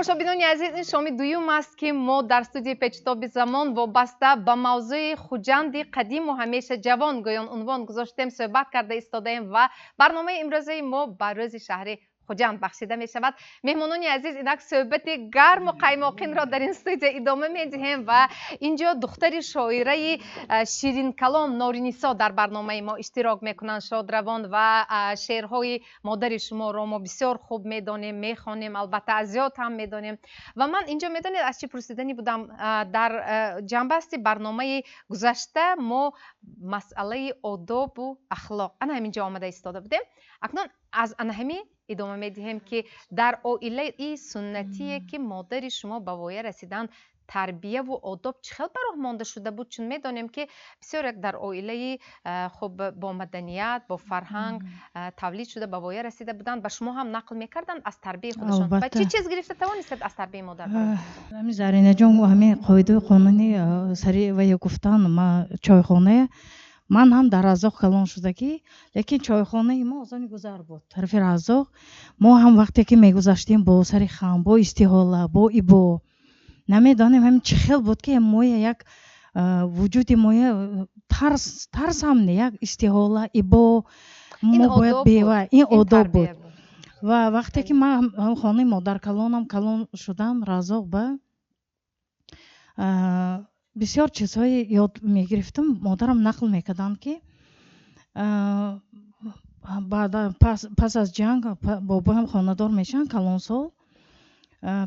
Тамошобинони азиз, ин шоми дуюм аст, ки мо дар студияи Печитоби замон вобаста ба мавзӯи Хуҷанди қадиму ҳамеша ҷавон гӯён унвон гузоштем, суҳбат карда истодаем ва барномаи имрӯзаи мо ба рӯзи шаҳри Хуҷанд бахшида мешавад. Меҳмонони азиз, инак суҳбати гарму қаймоқинро дар ин студия идома медиҳем ва инҷо духтари шоираи ширинкалом Норинисо дар барномаи мо иштирок мекунанд, шодравон, ва шеърҳои модари шуморо мо бисёр хуб медонем, мехонем, албатта аз ёд ҳам медонем. Ва ман инҷо медонед аз чӣ пурсиданӣ будам? Дар ҷанбасти барномаи гузашта мо масъалаи одобу ахлоқ ана ҳамин ҷо омада истода будем. Акнун аз ана ҳамин идома медиҳем, ки дар оилаи суннатие, ки модари шумо ба воя расиданд, тарбияву одоб чӣ хел ба роҳ монда шуда буд? Чун медонем, ки бисёр як дар оилаи хуб, бо маданият, бо фарҳанг тавлид шуда, ба воя расида буданд. Ба шумо ҳам нақл мекарданд аз тарбияи худашон? Ва чӣ чиз гирифта тавонистед аз тарбияи модар? Ҳамин Заринаҷон, ҳамин қоидаи қонуни сари вая гуфтан, ма чойхонае ман ҳам дар Разоқ калон шудагӣ, лекин чойхонаи мо аз они гузар буд, тарафи Разоқ. Мо ҳам вақте ки мегузаштем, бо сари хам, бо истиҳола, бо ибо, намедонем ҳамин чӣ хел буд, ки моя як вуҷуди моя тарс, тарс ҳам не, як истиҳола, ибо, мо бояд бева, ин одоб буд. Ва вақте ки ман хонаи модаркалонам калон шудам, Разоқ, ба бисёр чизҳое ёд мегирифтам. Модарам нақл мекарданд, ки пас аз ҷанг бобоям хонадор мешаванд, калонсол.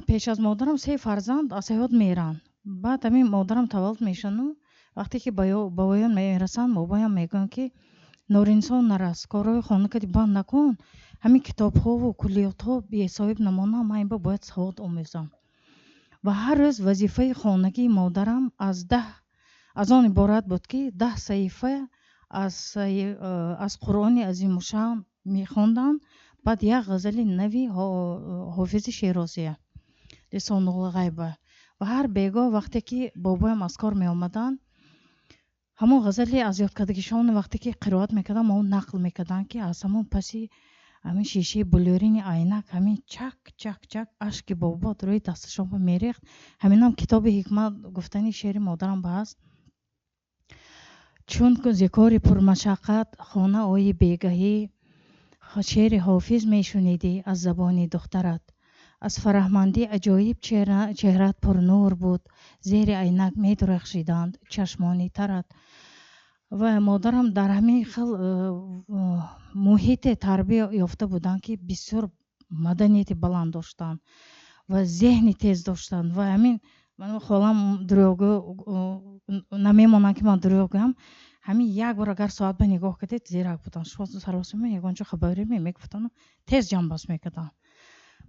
Пеш аз модарам се фарзанд аз ҳаёт меранд. Баъд ҳамин модарам таваллуд мешану вақте ки ба воя мерасанд, бобоям мегӯянд, ки Норинсон, нарас, корҳои хона кади банд накун, ҳамин китобҳову куллиётҳо бесоҳиб намонам, ман инба бояд савод омӯзам. Ва ҳар рӯз вазифаи хонагии модарам аз 10 аз он иборат буд, ки 10 саҳифа аз Қуръони азимушшаън мехонданд, баъд як ғазали нави Ҳофизи Шерозия, Лисонулғайба. Ва ҳар бегоҳ вақте ки бобоям аз кор меомаданд, ҳамон ғазали аз ёдкардагишон вақте ки қироат мекарданд, мо нақл мекарданд, ки аз ҳамон паси ҳамин шишаи булёрини айнак ҳамин чак чак чак ашки бобо рӯи дасташон мерехт. Ҳаминам китоби ҳикмат гуфтани шеъри модарам ба ҳаст: чун зи кори пурмашаққат хона ои бегаҳӣ, шеъри Ҳофиз мешунидӣ аз забони духтарат, аз фараҳмандӣ аҷоиб чеҳрат пурнур буд, зери айнак медурахшиданд чашмони тарат. Ва модарам дар ҳамин хел муҳите тарбия ёфта буданд, ки бисёр маданияти баланд доштанд ва зеҳни тез доштанд. Ва ҳамин холам дурӯғгӯ намемонанд, ки ман дурӯғ гӯям. Ҳамин як бор агар соат ба нигоҳ кардед, зирак буданд. Шумо саросима ягон ҷо хабаре мегуфтану тез ҷамъбаст мекарданд.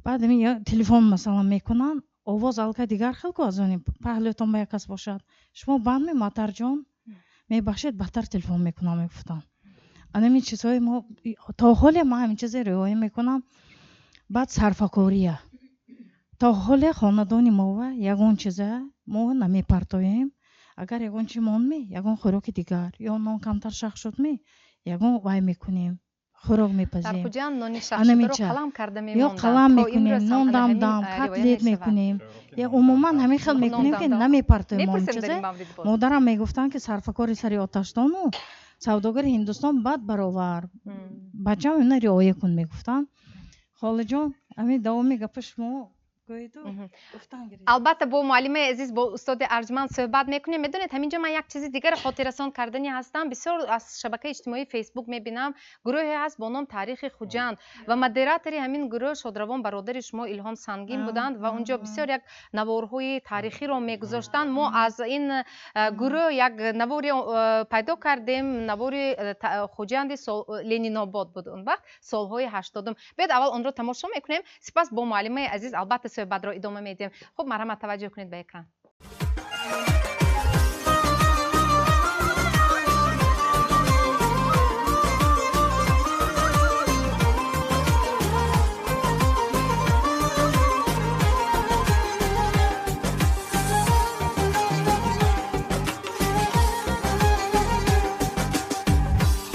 Баъд ҳамин телефон масалан мекунанд, овоз аллакай дигар хел ку, аз они паҳлӯятон ба як кас бошад, шумо банд мематарҷон, мебахшед, бадтар телефон мекунам, мегуфтам. Анамин чизҳои мо то ҳоле ман ҳамин чизе риоя мекунам. Баъд сарфакория, то ҳоле хонадони мова ягон чиза мо намепартоем. Агар ягон чи мондме, ягон хӯроки дигар ё нон камтар шах шудме, ягон вай мекунем, хӯрок мепазем. Ё қалам мекунем, нон дамдам, котлет мекунем, ё умуман ҳамин хел мекунем, ки намепартоем он чизе. Модарам мегуфтанд, ки сарфакори сари оташдону савдогари Ҳиндустон бад баровар, бачам, ина риоя кун, мегуфтанд. Холаҷон, ҳамин давоми гапа шумо. Албатта, бо муаллимаи азиз, бо устоди арҷманд суҳбат мекунем. Медонед, ҳамин ҷо ман як чизи дигарро хотиррасон кардани ҳастам. Бисёр аз шабакаи иҷтимоии Фейсбук мебинам, гурӯҳе ҳаст бо ном Таърихи Хуҷанд ва модератори ҳамин гурӯҳ шодравон бародари шумо Илҳом Сангин буданд ва унҷо бисёр як наворҳои таърихиро мегузоштанд. Мо аз ин гурӯҳ як навори пайдо кардем, навори Хуҷанди Ленинобод буд он вақт, солҳои 80-ум. Биёед, аввал онро тамошо мекунем, сипас бо муаллимаи азиз албатта суҳбатро идома медиҳем. Хуб, марҳамат, таваҷҷӯҳ кунед ба экран.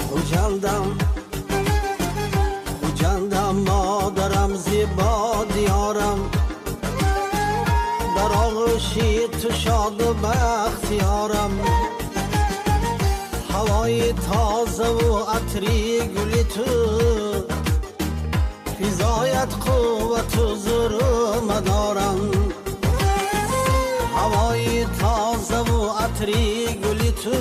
Хуҷандам, Хуҷандам, модарам, зебо диёрам. Шоду бахтиёрам, ҳавои тозаву атри гули ту, физоят қуввату зуру мадорам. Ҳавои тозаву атри гули ту,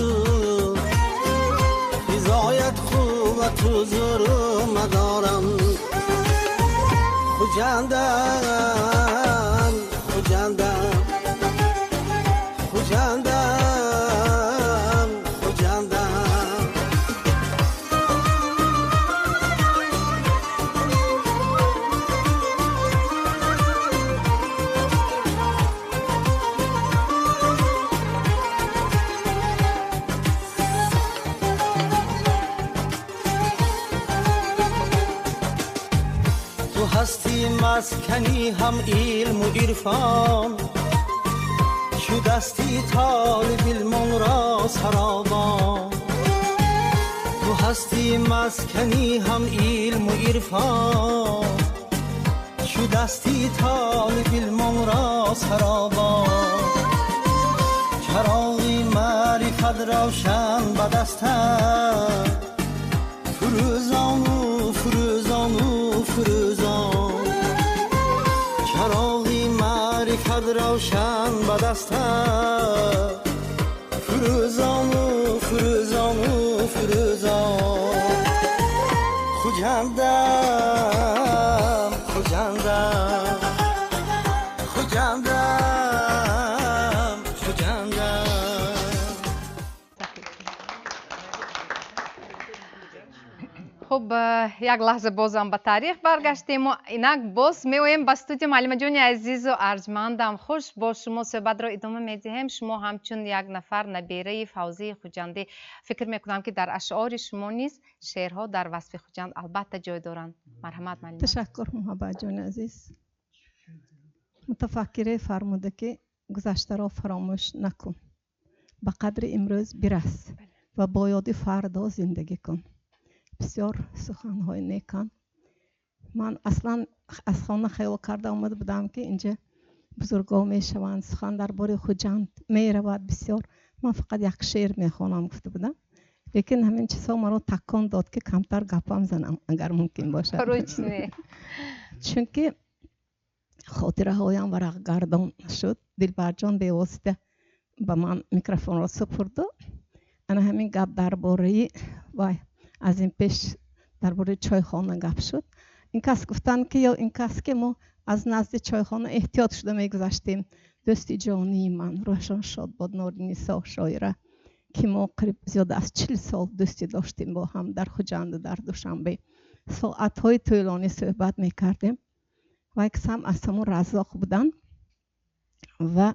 физоят қуввату зуру мадорам. Хуҷандам, Хуҷандам, Хуҷандам, Хуҷандам. Ту ҳастӣ маскани ҳам илму ирфон, чу дасти толибилмонро саробон. Ту ҳастӣ маскани ҳам илму ирфон, чу дасти толибилмонро саробон. Чароғи маърифат равшан ба дастат, фурӯзону фурӯзону фурӯзон. Чароғи маърифат равшан ба дастат, фурӯзону фурӯзону фурӯзон. Хуҷандам, Хуҷандам, Хуҷандам, Хуҷандам. Хуб, як лаҳза бозам ба таърих баргаштем ва инак боз меоем ба студия. Муаллимаҷони азизу арҷмандам, хуш бо шумо суҳбатро идома медиҳем. Шумо ҳамчун як нафар набераи Фавзии Хуҷандӣ, фикр мекунам, ки дар ашъори шумо низ шеърҳо дар васфи Хуҷанд албатта ҷой доранд. Марҳамат, муаллима. Ташаккур, Муҳаббатҷони азиз. Мутафаккире фармуда, ки гузаштаро фаромӯш накун, ба қадри имрӯз бирас ва бо ёди фардо зиндагӣ кун. Бисёр суханҳои неканд. Ман аслан аз хона хаёл карда омада будам, ки инҷа бузургҳо мешаванд, сухан дар бораи Хуҷанд меравад бисёр, ман фақат як шеър мехонам гуфта будам, лекин ҳамин чизҳо маро такон дод, ки камтар гапам занам, агар мумкин бошад. Чунки хотираҳоям варақгардон шуд. Дилбарҷон бевосита ба ман микрофонро супурду. Ана ҳамин гап дар бораи вай, аз ин пеш дар бораи чойхона гап шуд. Ин кас гуфтанд, ки ё ин кас, ки мо аз назди чойхона эҳтиёт шуда мегузаштем. Дӯсти ҷонии ман, рӯҳашон шод бод, Норинисо шоира, ки мо қариб зиёда аз 40 сол дӯстӣ доштем бо ҳам дар Хуҷанду дар Душанбе, соатҳои тӯлонӣ суҳбат мекардем. Вай касам аз ҳамон Раззоқ буданд ва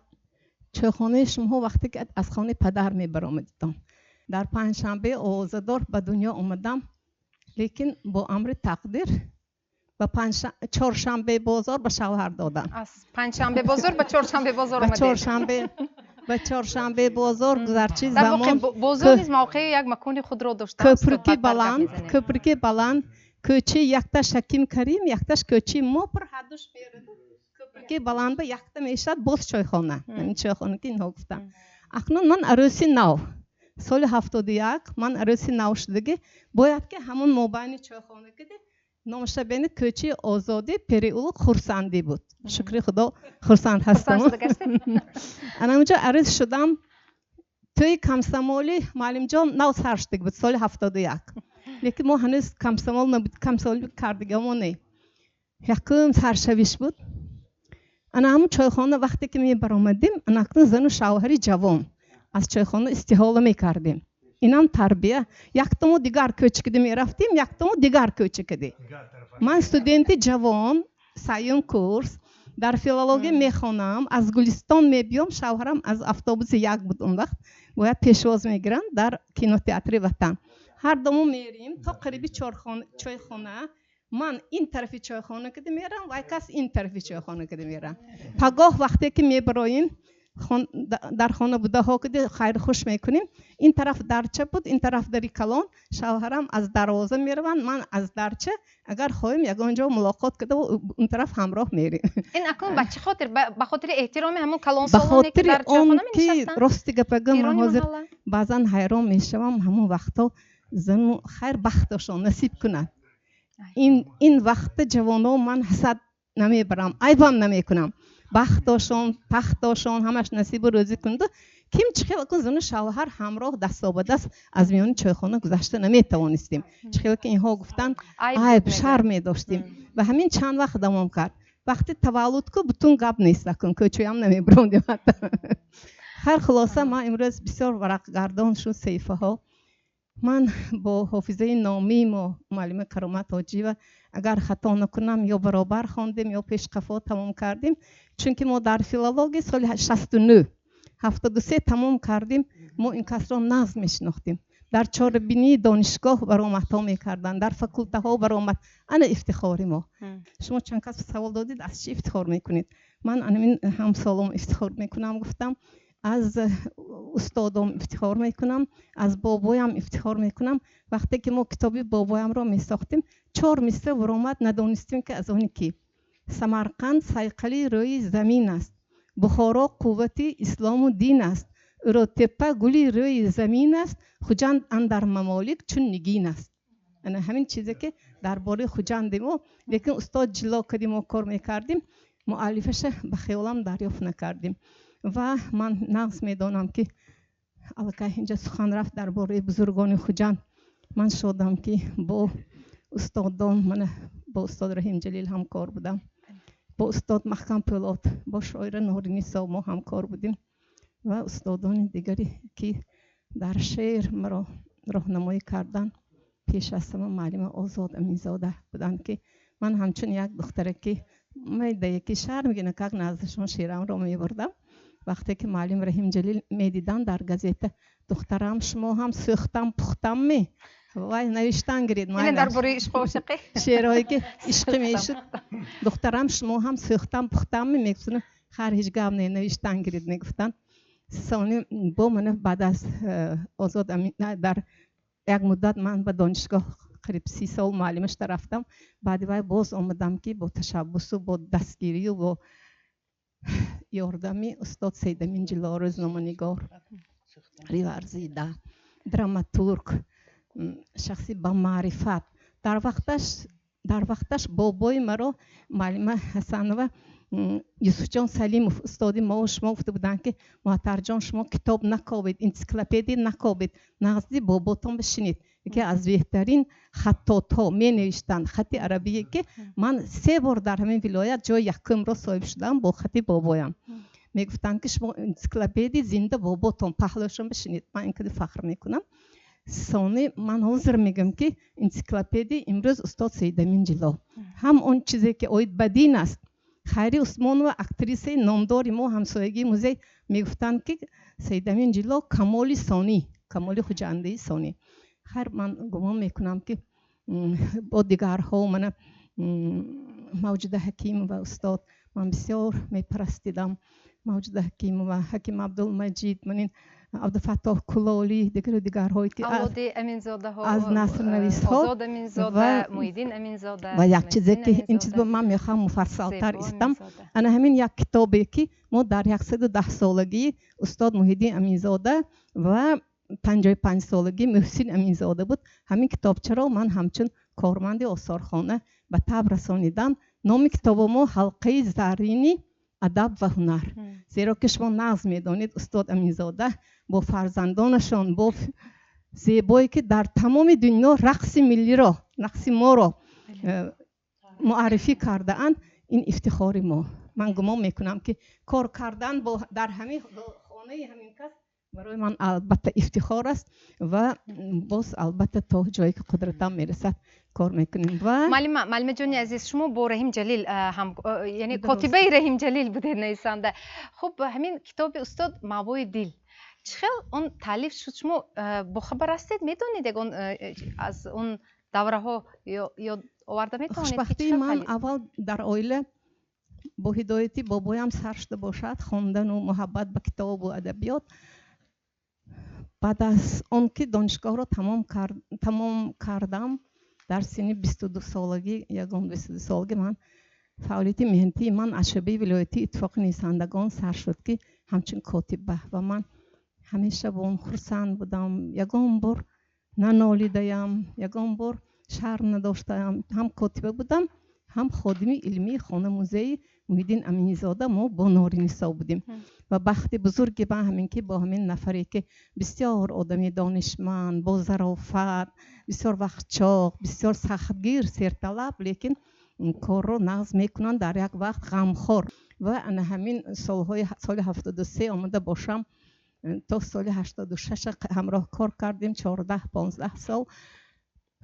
чойхонаи шумоҳо вақте ки аз хонаи падар мебаромадидон. Дар панҷшанбе овозадор ба дунё омадам, лекин бо амри тақдир ба чоршанбе бозор ба шавҳар додам. Аз панҷшанбе бозор ба чоршанбе бозор омадед. Ба чоршанбе бозор гузарчи замон. Бозор низ мавқеи як макони худро доштааст. Кӯприки баланд, кӯприки баланд, кӯчаи якташ Ҳаким Карим, якташ кӯчаи мо, пир ҳардуш мераду. Кӯприки баланд ба якта мешавад боз чойхона. Ҳамин чойхона, ки инҳо гуфтанд. Акнун ман арӯси нав, соли 71 ман арӯси нав шудагӣ, бояд ки ҳамон мобайни чойхона киди номаша бинед, кӯчаи Озодӣ, переулок Хурсандӣ буд. Шукри Худо, хурсанд ҳастам. Ана онҷо арӯс шудам. Тӯи комсомоли муаллимҷон нав сар шудагӣ буд соли 71, лекин мо ҳанӯз комсомол набуд, комсомол кардигамо не, якум саршавиш буд. Ана ҳамон чойхона вақте ки мебаромадем, ана акнун зану шавҳари ҷавон аз чойхона истиҳола мекардем. Инам тарбия. Яктому дигар кӯча киди мерафтем, яктому дигар кӯча киди. Ман студенти ҷавон, сеюм курс, дар филология мехонам, аз Гулистон мебиём, шавҳарам аз автобуси як буд он вақт, бояд пешвоз мегиранд дар кинотеатри Ватан. Ҳар дому мерим то қариби чойхона. Ман ин тарафи чойхона киди мерам, вай кас ин тарафи чойхона киди мерам. Пагоҳ вақте ки мебароем, Дар хона будаҳо ки хайру хуш мекунем. Ин тараф дарча буд, ин тараф дари калон. Шавҳарам аз дарвоза мераванд, ман аз дарча. Агар хоҳем, ягон ҷо мулоқот карда, он тараф ҳамроҳ мерем. Ин акнун ба чӣ хотир? Ба хотири эҳтироми ҳамон Ба калонсолоне ки хотири дар он чойхона ки менишастанд, рости гапа гӯям, ман пирони ҳозир маҳалла. баъзан ҳайрон мешавам. Ҳамон вақтҳо зану хайр бахташон насиб кунад. Ин вақта ҷавоно ман ҳасад намебарам, айбам намекунам. Бахтошон, пахтошон ҳамаш насибу рӯзӣ кунаду ким чӣ хел кун, зану шавҳар ҳамроҳ дасту ба даст аз миёни чойхона гузашта наметавонистем. Чӣ хел ки инҳо гуфтанд, айб, шарм медоштем. Ва ҳамин чанд вақт давом кард. Вақти таваллуд ку бутун гап нест, акун кӯчоям намебарондем ҳатто. Хайр, хулоса, ман имрӯз бисёр варақгардон шуд саҳифаҳо. Ман бо ҳофизаи номии мо, муаллими Каромат Ҳоҷиева, агар хато накунам, ё баробар хондем, ё пешқафо тамом кардем, чунки мо дар филология соли 69, 73 тамом кардем. Мо ин касро нағз мешинохтем. Дар чорабинии донишгоҳ баромадҳо мекарданд, дар факултаҳо баромад. Ана ифтихори мо. Шумо чанд кас савол додед, аз чӣ ифтихор мекунед? Ман анамин ҳамсолом ифтихор мекунам, гуфтам, аз устодом ифтихор мекунам, аз бобоям ифтихор мекунам. Вақте ки мо китоби бобоямро месохтем, чор мисра баромад, надонистем ки аз они ки. Самарқанд сайқали рӯи замин аст, Бухоро қуввати ислому дин аст, Уротеппа гули рӯи замин аст, Хуҷанд андар мамолик чун нигин аст. Ана ҳамин чизе ки дар бораи Хуҷанди мо, лекин устод ҷило кади мо кор мекардем, муаллифаша ба хиёлам дарёфт накардем. Ва ман нағз медонам ки аллакай инҷа сухан рафт дар бораи бузургони Хуҷанд. Ман шодам, ки бо устодон, мана бо устод Раҳим Ҷалил ҳамкор будам, бо устод Маҳкам Пӯлод, бо шоира Норинисо мо ҳамкор будем ва устодони дигаре ки дар шеър маро роҳнамоӣ карданд. Пеш аз ҳама муаллима Озод Аминзода буданд, ки ман ҳамчун як духтараки майдае ки шармгина как наздашон шеърамро мебурдам. Вақте ки муаллим Раҳим Ҷалил медиданд дар газета: «Духтарам, шумо ҳам сӯхтам пухтамми? Вай, навиштан гиред». Ин дар бораи ишқу ошиқӣ. Шеърҳое ки ишқӣ мешуд. «Духтарам, шумо ҳам сӯхтам пухтамми?» мегуфтанд. «Хар, ҳеҷ гап не, навиштан гиред», мегуфтанд. Сони бо мана баъд аз Озод дар як муддат ман ба донишгоҳ қариб 30 сол муаллимашда рафтам. Баъди вай боз омадам, ки бо ташаббусу бо дастгирию бо ёрдами устод Сайдамин Ҷило, рӯзноманигор риварзида, драматург, шахси бамаърифат, дар вақташ бобои маро муаллима Ҳасанова, Юсуфҷон Салимов, устоди мову шумо, гуфта буданд, ки Муаттарҷон, шумо китоб накобед, энсиклопедия накобед, назди боботон бишинед. Яке аз беҳтарин хаттотҳо менавиштанд, хати арабие, ки ман се бор дар ҳамин вилоят ҷои якумро соҳиб шудам бо хати бобоям. Мегуфтанд, ки шумо энсиклопедияи зинда боботон паҳлӯшон бишинед. Ман ин қадар фахр мекунам. Сони ман ҳозир мегӯям, ки энсиклопедия имрӯз устод Саидамин Ҷило, ҳам он чизе ки оид ба дин аст. Хайри Усмонова, актрисаи номдори мо, ҳамсоягии музей, мегуфтанд, ки Саидамин Ҷило камоли сонӣ, камоли хуҷандии сонӣ. Хайр, ман гумон мекунам, ки бо дигарҳо, мана Мавҷуда Ҳакимова, устод, ман бисёр мепарастидам Мавҷуда Ҳакимова, Ҳаким Абдулмаҷид, манин Абдуфаттоҳ Кулолӣ, дигару дигарҳое ки авлоди Аминзодаҳо, аз насрнависҳо. Озод Аминзода, Муҳиддин Аминзода. Ва як чизе ки ин чиз ман мехоҳам муфассалтар истам, ана ҳамин як китобе ки мо дар 110-солагии устод Муҳиддин Аминзода ва 55-солагии Муҳсин Аминзода буд, ҳамин китобчаро ман ҳамчун корманди осорхона ба таб расонидам. Номи китоби мо «Ҳалқаи заррини адаб ва ҳунар», зеро ки шумо нағз медонед, устод Аминзода бо фарзандонашон, бо зебое ки дар тамоми дунё рақси миллиро, рақси моро муаррифӣ кардаанд. Ин ифтихори мо. Ман гумон мекунам, ки кор кардан дар ҳамин хонаи ҳамин кас барои ман албатта ифтихор аст ва боз албатта то ҷое ки қудратам мерасад, кор мекунем. Ва муаллима, муаллимаҷони азиз, шумо бо Раҳим Ҷалил ҳам, яъне котибаи Раҳим Ҷалил будед, нависанда. Хуб, ҳамин китоби устод «Маъвои дил» чӣ хел он таълиф шуд? Шумо бохабар ҳастед, медонед, ягон аз он давраҳо ёд оварда метавонед? Хушбахтии ман, аввал дар оила Бо ҳидояти бобоям сар шуда бошад хондану муҳаббат ба китобу адабиёт. Баъд аз он ки донишгоҳро тамом кардам, дар синни 22 солагӣ, ягон 22 солагӣ, ман фаъолияти меҳнатии ман аз шӯъбаи вилоятии Иттифоқи нависандагон сар шуд, ки ҳамчун котиба. Ва ман ҳамеша бо он хурсанд будам, ягон бор нанолидаям, ягон бор шарм надоштаам. Ҳам котиба будам, ҳам ходими илмии хона музеи Муҳиддин Аминизода. Мо бо Норинисо будем. Ва бахти бузурги ман ҳамин, ки бо ҳамин нафаре, ки бисёр одами донишманд, бо зарофат, бисёр вақтчоқ, бисёр сахтгир, серталаб, лекин корро нағз мекунанд, дар як вақт ғамхор. Ва ана ҳамин солҳои соли 73 омада бошам, то соли 86 ҳамроҳ кор кардем, 14-15 сол.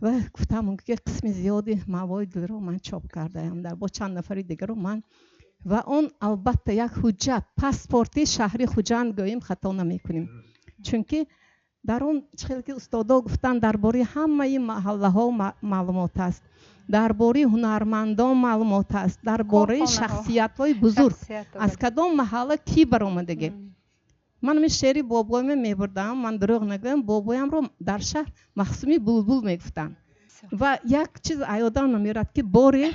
Ва гуфтам, ки қисми зиёди Маъвои дилро ман чоп кардаам дар бо чанд нафари дигару ман. Ва он албатта як ҳуҷҷат, паспорти шаҳри Хуҷанд гӯем, хато намекунем, чунки дар он, чӣ хел ки устодо гуфтанд, дар бораи ҳамаи маҳаллаҳо маълумот аст, дар бораи ҳунармандон маълумот аст, дар бораи шахсиятҳои бузург, аз кадом маҳалла кӣ баромадагӣ. Ман ҳамин шеъри бобояме мебурдам. Ман дурӯғ нагӯям, бобоямро дар шаҳр Махсуми Булбул мегуфтанд. Ва як чиз аёдам намерад, ки боре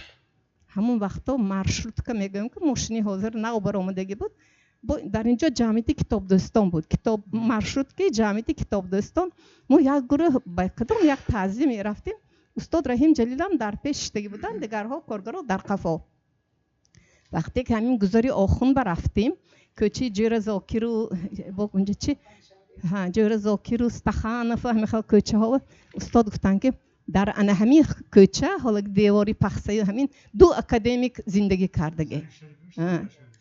ҳамон вақто маршрутка мегӯем, ки мошини ҳозир нав баромадагӣ буд, дар инҷо ҷамъияти китобдӯстон буд, китоб маршрутки ҷамъияти китобдӯстон. Мо як гурӯҳ ба кадом як таъзия мерафтем. Устод Раҳим Ҷалилам дар пеш шиштагӣ буданд, дигарҳо, коргаро, дар қафо. Вақте ки ҳамин гузари Охун ба рафтем, кӯчаи Ҷӯра Зокиру, бо унҷа чи, Ҷӯра Зокиру, Стаханов, ҳамин хел кӯчаҳо, устод гуфтанд, ки дар ана ҳамин кӯча, ҳоло девори пахсаю, ҳамин ду академик зиндагӣ кардагӣ,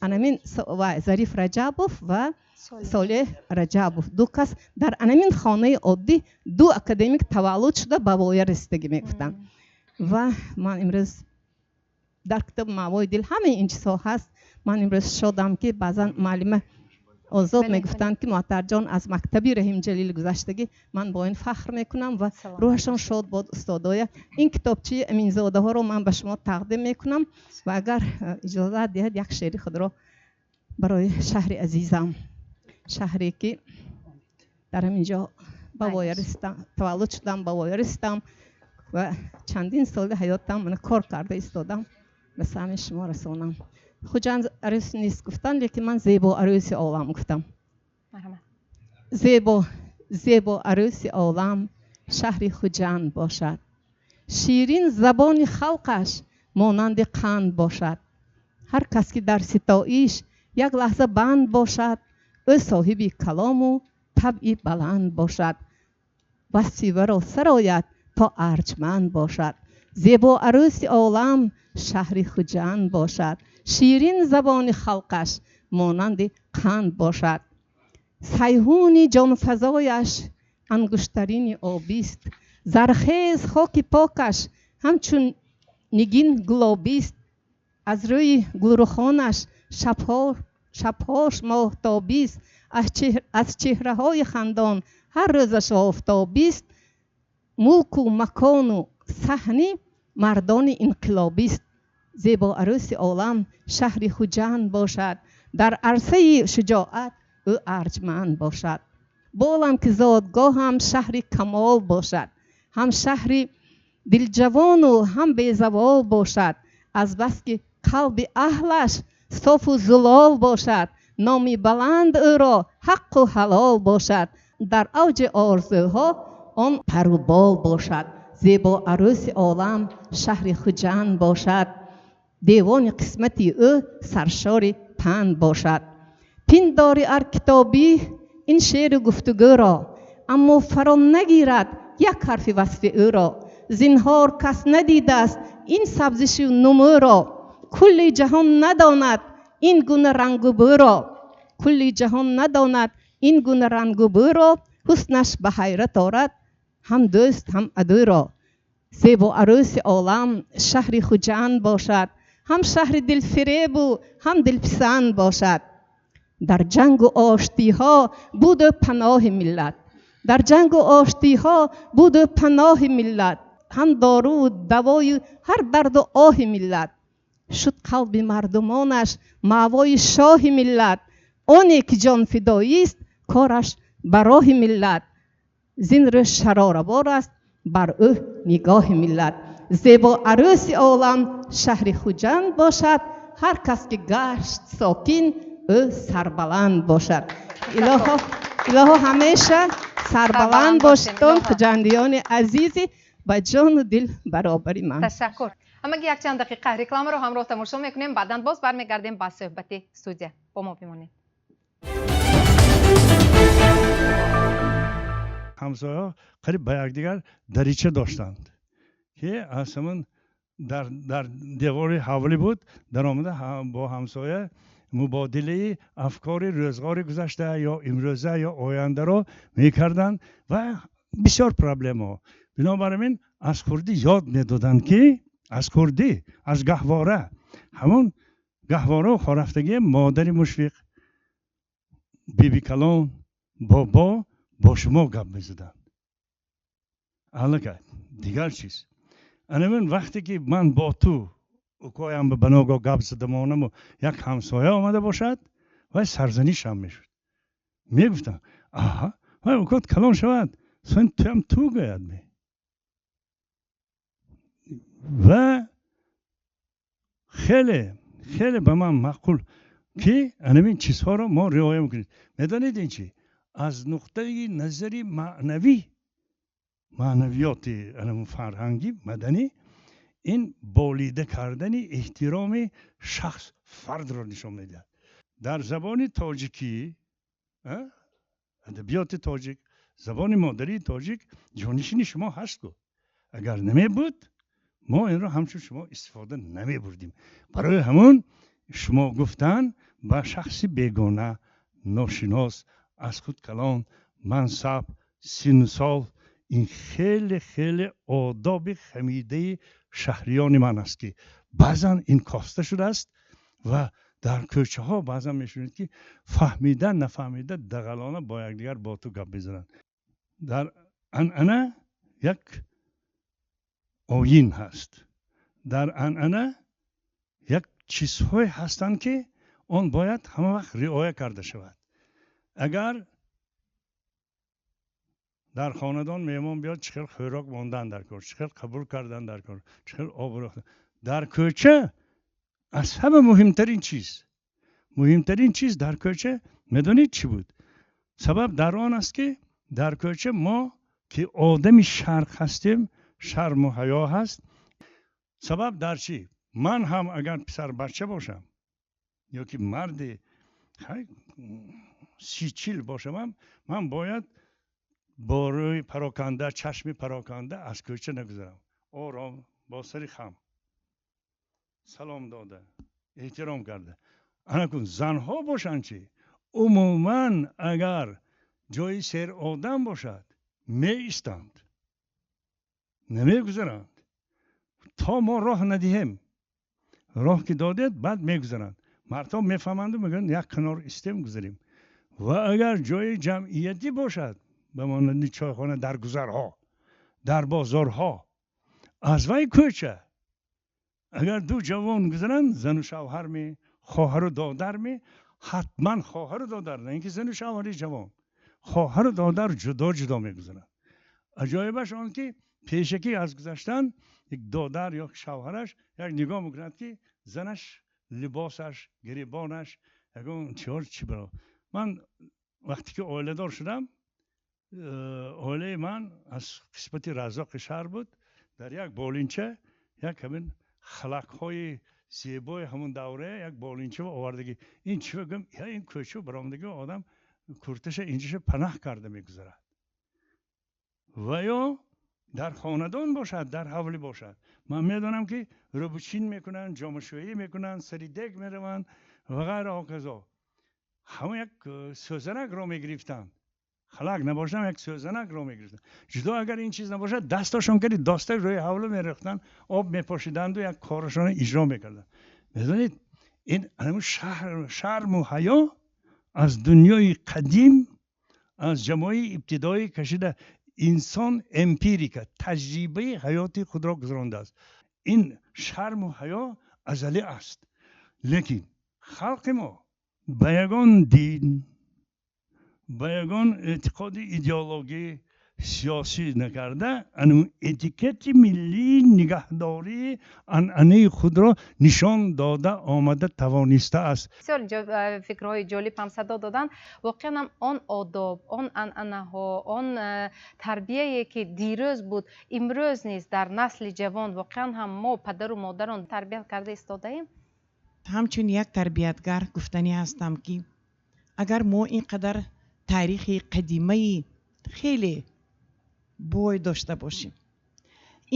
анамин Зариф Раҷабов ва Солеҳ Раҷабов. Ду кас дар анамин хонаи оддӣ, ду академик таваллуд шуда, ба воя расидагӣ, мегуфтанд. Ва ман имрӯз дар китоби Маъвои дил ҳамаи ин чизҳо ҳаст. Ман имрӯз шодам, ки баъзан муаллима Озод мегуфтанд, ки Муаттарҷон аз мактаби Раҳим Ҷалил гузаштагӣ. Ман бо ин фахр мекунам ва рӯҳашон шод бод устодоя. Ин китобчаи Аминзодаҳоро ман ба шумо тақдим мекунам ва агар иҷозат диҳад, як шеъри худро барои шаҳри азизам, шаҳре ки дар ҳамин ҷо ба воя расидам, таваллуд шудам, ба воя расидам ва чандин соли ҳаётам мана кор карда истодам, ба самъи шумо расонам. Хуҷанд арӯс нест гуфтан, лекин ман зебо арӯси олам гуфтам. Зебо, зебо арӯси олам шаҳри Хуҷанд бошад, ширин забони халқаш монанди қанд бошад. Ҳар кас ки дар ситоиш як лаҳза банд бошад, ӯ соҳиби калому табъи баланд бошад, васфи варо сарояд то арҷманд бошад. Зебо арӯси олам шаҳри Хуҷанд бошад, ширин забони халқаш монанди қанд бошад. Сайҳуни ҷонфазояш ангуштарини обист, зархез хоки покаш ҳамчун нигин гулобист. Аз рӯи гулрухонаш шабҳош моҳтобист, аз чеҳраҳои хандон ҳар рӯзаш офтобист. Мулку макону саҳни мардони инқилобист. Зебо арӯси олам шаҳри Хуҷанд бошад, дар арсаи шуҷоат ӯ арҷманд бошад. Болам ки зодгоҳам шаҳри камол бошад, ҳам шаҳри дилҷавону ҳам безавол бошад. Азбаски қалби аҳлаш софу зулол бошад, номи баланд ӯро ҳаққу ҳалол бошад. Дар авҷи орзуҳо он парубол бошад. Зебо арӯси олам шаҳри Хуҷанд бошад, девони қисмати ӯ саршори панд бошад. Пиндори ар китобӣ ин шеъру гуфтугӯро, аммо фаро нагирад як ҳарфи васфи ӯро. Зинҳор кас надидааст ин сабзишу нумӯро, кулли ҷаҳон надонад ин гуна рангу бӯро, кулли ҷаҳон надонад ин гуна рангу бӯро. Ҳуснаш ба ҳайрат орад ҳам дӯст, ҳам адӯро. Зебо арӯси олам шаҳри Хуҷанд бошад, ҳам шаҳри дилфиребу ҳам дилписанд бошад. Дар ҷангу оштиҳо буду паноҳи миллат, дар ҷангу оштиҳо буду паноҳи миллат, ҳам доруву давои ҳар дарду оҳи миллат. Шуд қалби мардумонаш маъвои шоҳи миллат. Оне ки ҷонфидоист, кораш ба роҳи миллат. Зин рӯз шароравор аст бар ӯ нигоҳи миллат. Зебо арӯси олам шаҳри Хуҷанд бошад, ҳар кас ки гашт сокин, ӯ сарбаланд бошад. Илоҳо, илоҳо, ҳамеша сарбаланд бошедон, хуҷандиёни азизи ба ҷону дил баробари ман. Ташаккур. Ҳамагӣ якчанд дақиқа рекламаро ҳамроҳ тамошо мекунем, баъдан боз бармегардем ба суҳбати студия. Бо мо бимонед. Ҳамсояҳо қариб ба якдигар дарича доштанд, ки аз ҳамон дар девори ҳавлӣ буд, даромада бо ҳамсоя мубодилаи афкори рӯзғори гузашта ё имрӯза ё ояндаро мекарданд ва бисёр проблемаҳо. Бинобар ин аз хурдӣ ёд медоданд, ки аз хурдӣ, аз гаҳвора, ҳамон гаҳворау хорафтагии модари Мушфиқ, бибикалон, бобо бо шумо гап мезаданд. Аллакай дигар чиз. Анамин вақте ки ман бо ту укоям ба ногоҳ гап зада монаму як ҳамсоя омада бошад, вай сарзанишам мешуд. Мегуфтам: аҳа, вай укот калон шавад, сон туям ту гӯяд ме. Ва хеле хеле ба ман маъқул, ки анамин чизҳоро мо риоя мекунем. Медонед ин чи? Аз нуқтаи назари маънавӣ, маънавиёти анамун фарҳангӣ, маданӣ, ин болида кардани эҳтироми шахс, фардро нишон медиҳад. Дар забони тоҷикӣ, адабиёти тоҷик, забони модарии тоҷик ҷонишини шумо ҳаст ку. Агар намебуд, мо инро ҳамчун шумо истифода намебурдем. Барои ҳамон шумо гуфтан ба шахси бегона, ношинос, аз худ калон, мансаб, синну сол, ин хеле хеле одоби хамидаи шаҳриёни ман аст, ки баъзан ин коста шудааст ва дар кӯчаҳо баъзан мешунед, ки фаҳмида нафаҳмида дағалона бо якдигар бо ту гап мезананд. Дар анъана як оин ҳаст, дар анъана як чизҳое ҳастанд, ки он бояд ҳама вақт риоя карда шавад. Агар дар хонадон меҳмон биёд, чӣ хел хӯрок мондан дар кор, чӣ хел қабул кардан дар кор, чӣ хел обрӯ дар кӯча, аз ҳама муҳимтарин чиз, муҳимтарин чиз дар кӯча медонед чӣ буд? Сабаб дар он аст, ки дар кӯча мо ки одами шарқ ҳастем, шарму ҳаё ҳаст. Сабаб дар чӣ? Ман ҳам агар писарбача бошам ё ки марди 30-40 бошамам, ман бояд бо рӯи пароканда, чашми пароканда аз кӯча нагузарам. Ором, бо сари хам салом дода, эҳтиром карда. Анакун занҳо бошанд чӣ? Умуман агар ҷои серодам бошад, меистанд, намегузаранд то мо роҳ надиҳем. Роҳ ки додед, баъд мегузаранд. Мардҳо мефаҳманду мегӯянд: як канор истем, гузарем. Ва агар ҷои ҷамъиятӣ бошад, ба монанди чойхона, дар гузарҳо, дар бозорҳо, аз вай кӯча агар ду ҷавон гузаранд, зану шавҳар ме, хоҳару додар ме, ҳатман хоҳару додар, на ин ки зану шавҳари ҷавон, хоҳару додар ҷудо ҷудо мегузаранд. Аҷоибаш он ки пешакӣ аз гузаштан як додар ё шавҳараш як нигоҳ мекунад, ки занаш либосаш, гиребонаш ягон чиҳо чӣ баро. Ман вақте ки оиладор шудам, оилаи ман аз қисмати Раззоқи шаҳр буд. Дар як болинча, як ҳамин халақҳои зебои ҳамон давра, як болинча овардагӣ. Ин чӣ гум, ин кӯча баромадагӣ одам курташа инҷаша панаҳ карда мегузарад. Ва ё дар хонадон бошад, дар ҳавлӣ бошад, ман медонам, ки рӯбучин мекунанд, ҷомашӯӣ мекунанд, сари дег мераванд ва ғайра ҳоказо. Ҳамон як сӯзанакро мегирифтанд, халак набошам, як сӯзанакро мегирифтанд ҷудо. Агар ин чиз набошад, дасташон карди достак рӯи ҳавлу мерехтанд, об мепошиданду як корашонро иҷро мекарданд. Медонед, ин ҳамун шарму ҳаё аз дунёи қадим, аз ҷамоаи ибтидоӣ кашида, инсон эмпирика, таҷрибаи ҳаёти худро гузарондааст. Ин шарму ҳаё Азалӣ аст. Лекин халқи мо ба ягон дин, ба ягон эътиқоди идеологӣ, сиёсӣ накарда, этикети миллии нигаҳдории анъанаи худро нишон дода омада тавонистааст. Бисёр фикрҳои ҷолиб ҳам садо доданд. Воқеан ҳам он одоб, он анъанаҳо, он тарбияе, ки дирӯз буд, имрӯз низ дар насли ҷавон воқеан ҳам мо падару модарон тарбият карда истодаем. Ҳамчун як тарбиятгар гуфтанӣ ҳастам, ки агар мо ин қадар таърихи қадимаи хеле бой дошта бошем,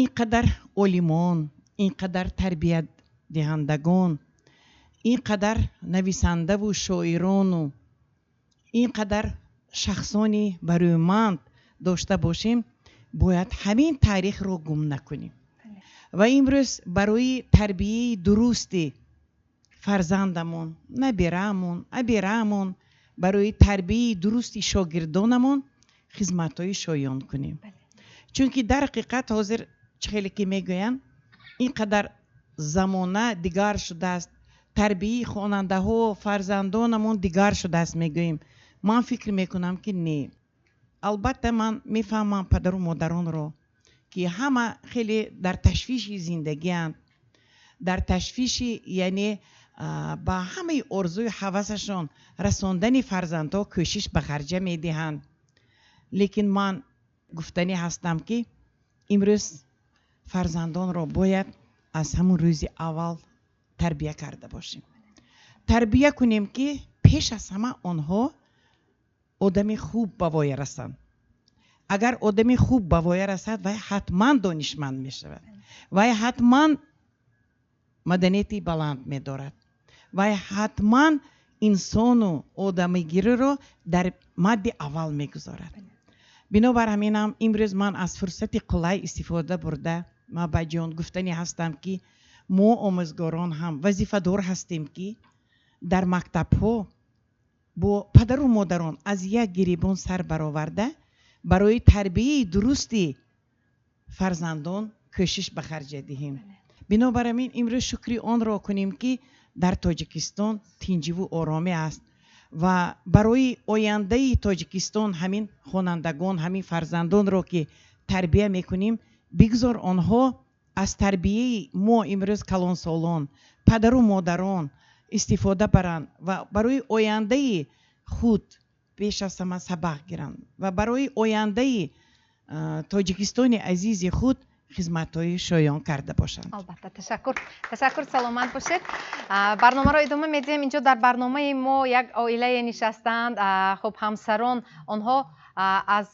ин қадар олимон, ин қадар тарбиятдиҳандагон, ин қадар нависандаву шоирону ин қадар шахсони барӯманд дошта бошем, бояд ҳамин таърихро гум накунем ва имрӯз барои тарбияи дурусти фарзандамон, набераамон, абераамон, барои тарбияи дурусти шогирдонамон хизматҳои шоён кунем. Чунки дар ҳақиқат ҳозир чӣ хеле ки мегӯянд, ин қадар замона дигар шудааст, тарбияи хонандаҳо, фарзандонамон дигар шудааст мегӯем. Ман фикр мекунам, ки не. Албатта, ман мефаҳмам падару модаронро, ки ҳама хеле дар ташвиши зиндагианд, дар ташвиши, яъне ба ҳамаи орзуи ҳавасашон расондани фарзандҳо кӯшиш ба харҷа медиҳанд. Лекин ман гуфтанӣ ҳастам, ки имрӯз фарзандонро бояд аз ҳамун рӯзи аввал тарбия карда бошем, тарбия кунем, ки пеш аз ҳама онҳо одами хуб ба воя расанд. Агар одами хуб ба воя расад, вай ҳатман донишманд мешавад, вай ҳатман маданияти баланд медорад, вай ҳатман инсону одамигириро дар мадди аввал мегузорад. Бинобар ҳаминам имрӯз ман аз фурсати қулай истифода бурда, Мабаҷон, гуфтанӣ ҳастам, ки мо омӯзгорон ҳам вазифадор ҳастем, ки дар мактабҳо бо падару модарон аз як гиребон сар бароварда, барои тарбияи дурусти фарзандон кӯшиш ба харҷа диҳем. Бинобар ҳамин имрӯз шукри онро кунем, ки дар Тоҷикистон тинҷиву оромӣ аст ва барои ояндаи Тоҷикистон ҳамин хонандагон, ҳамин фарзандонро ки тарбия мекунем, бигзор онҳо аз тарбияи мо имрӯз калонсолон, падару модарон истифода баранд ва барои ояндаи худ пеш аз ҳама сабақ гиранд ва барои ояндаи Тоҷикистони азизи худ хизматҳои шоён карда бошанд. Албатта, ташаккур, ташаккур, саломат бошед. Барномаро идома медиҳем. Инҷо дар барномаи мо як оилае нишастаанд. Хуб, ҳамсарон онҳо аз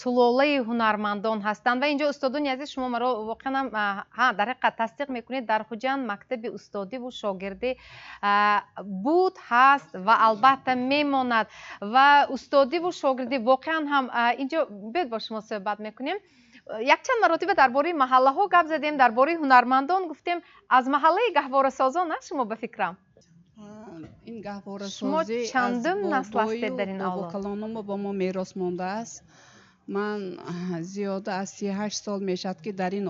сулолаи ҳунармандон ҳастанд ва инҷо, устодони азиз, шумо маро воқеан ҳа дар ҳақиқат тасдиқ мекунед: дар Хуҷанд мактаби устодиву шогирдӣ буд, ҳаст ва албатта мемонад. Ва устодиву шогирдӣ воқеан ҳам инҷо биёед, бо шумо суҳбат мекунем. Якчанд маротиба дар бораи маҳаллаҳо гап задем, дар бораи ҳунармандон гуфтем. Аз маҳаллаи гаҳворасозон а шумо, ба фикрам? Ин Шумо гаҳворасозӣ чандум насл ҳастед дар ин авлод? Бобокалонумо ба мо мерос мондааст. Ман зиёда аз 38 сол мешавад, ки дар ин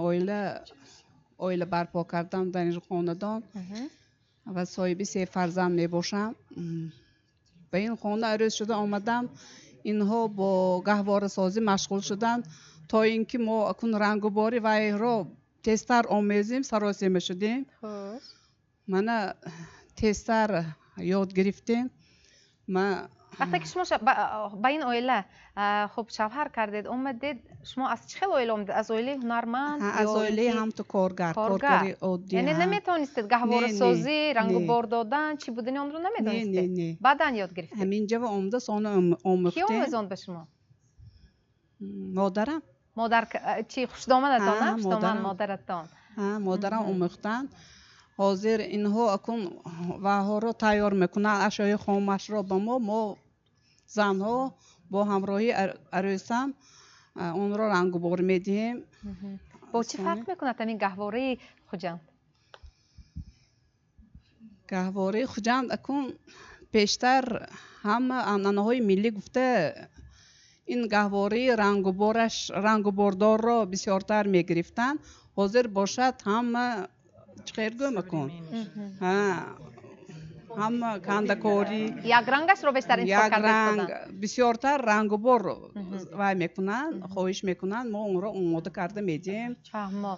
оила барпо кардам, дар ин хонадон, ва соҳиби се фарзанд мебошам. Ба ин хона арӯс шуда омадам, инҳо бо гаҳворасозӣ машғул шуданд, то ин ки мо акун рангубори вайро тезтар омезем, саросема шудем. Мана тезтар ёд гирифтем. Вақте ки шумо ба ин оила, хуб, шавҳар кардед, омадед, шумо аз чӣ хел оила омадед? Аз оилаи ҳунарманд? Аз оилаи ҳамту коргар, коргари оддӣ. Яъне наметавонистед гаҳворасозӣ, рангубор додан, чӣ будани онро намедонистед? Баъдан ёд гирифтед? Ҳаминҷа омада сони омӯхтем. Кӣ омӯзонд ба шумо? Модарам. Модар чи, хушдоманатон, хушдоман модаратон? Модарам омӯхтанд. Ҳозир инҳо акун ваҳоро тайёр мекунанд, ашёи хомашро ба мо занҳо бо ҳамроҳии арӯсам онро рангубор медиҳем. Бо чӣ фарқ мекунад ҳамин гаҳвораи Хуҷанд? Гаҳвораи Хуҷанд акун пештар ҳама анъанаҳои миллӣ гуфта, ин гаҳвораи рангубораш, рангубордорро бисёртар мегирифтанд. Ҳозир бошад, ҳама Чӣ гӯм акун, ҳама кандакорӣ. Якрангашро бештар интихоб як карда ранг истоданд. Бисёртар рангу бор вай мекунанд, хоҳиш мекунанд, мо онро омода карда медиҳем. Фаҳмо,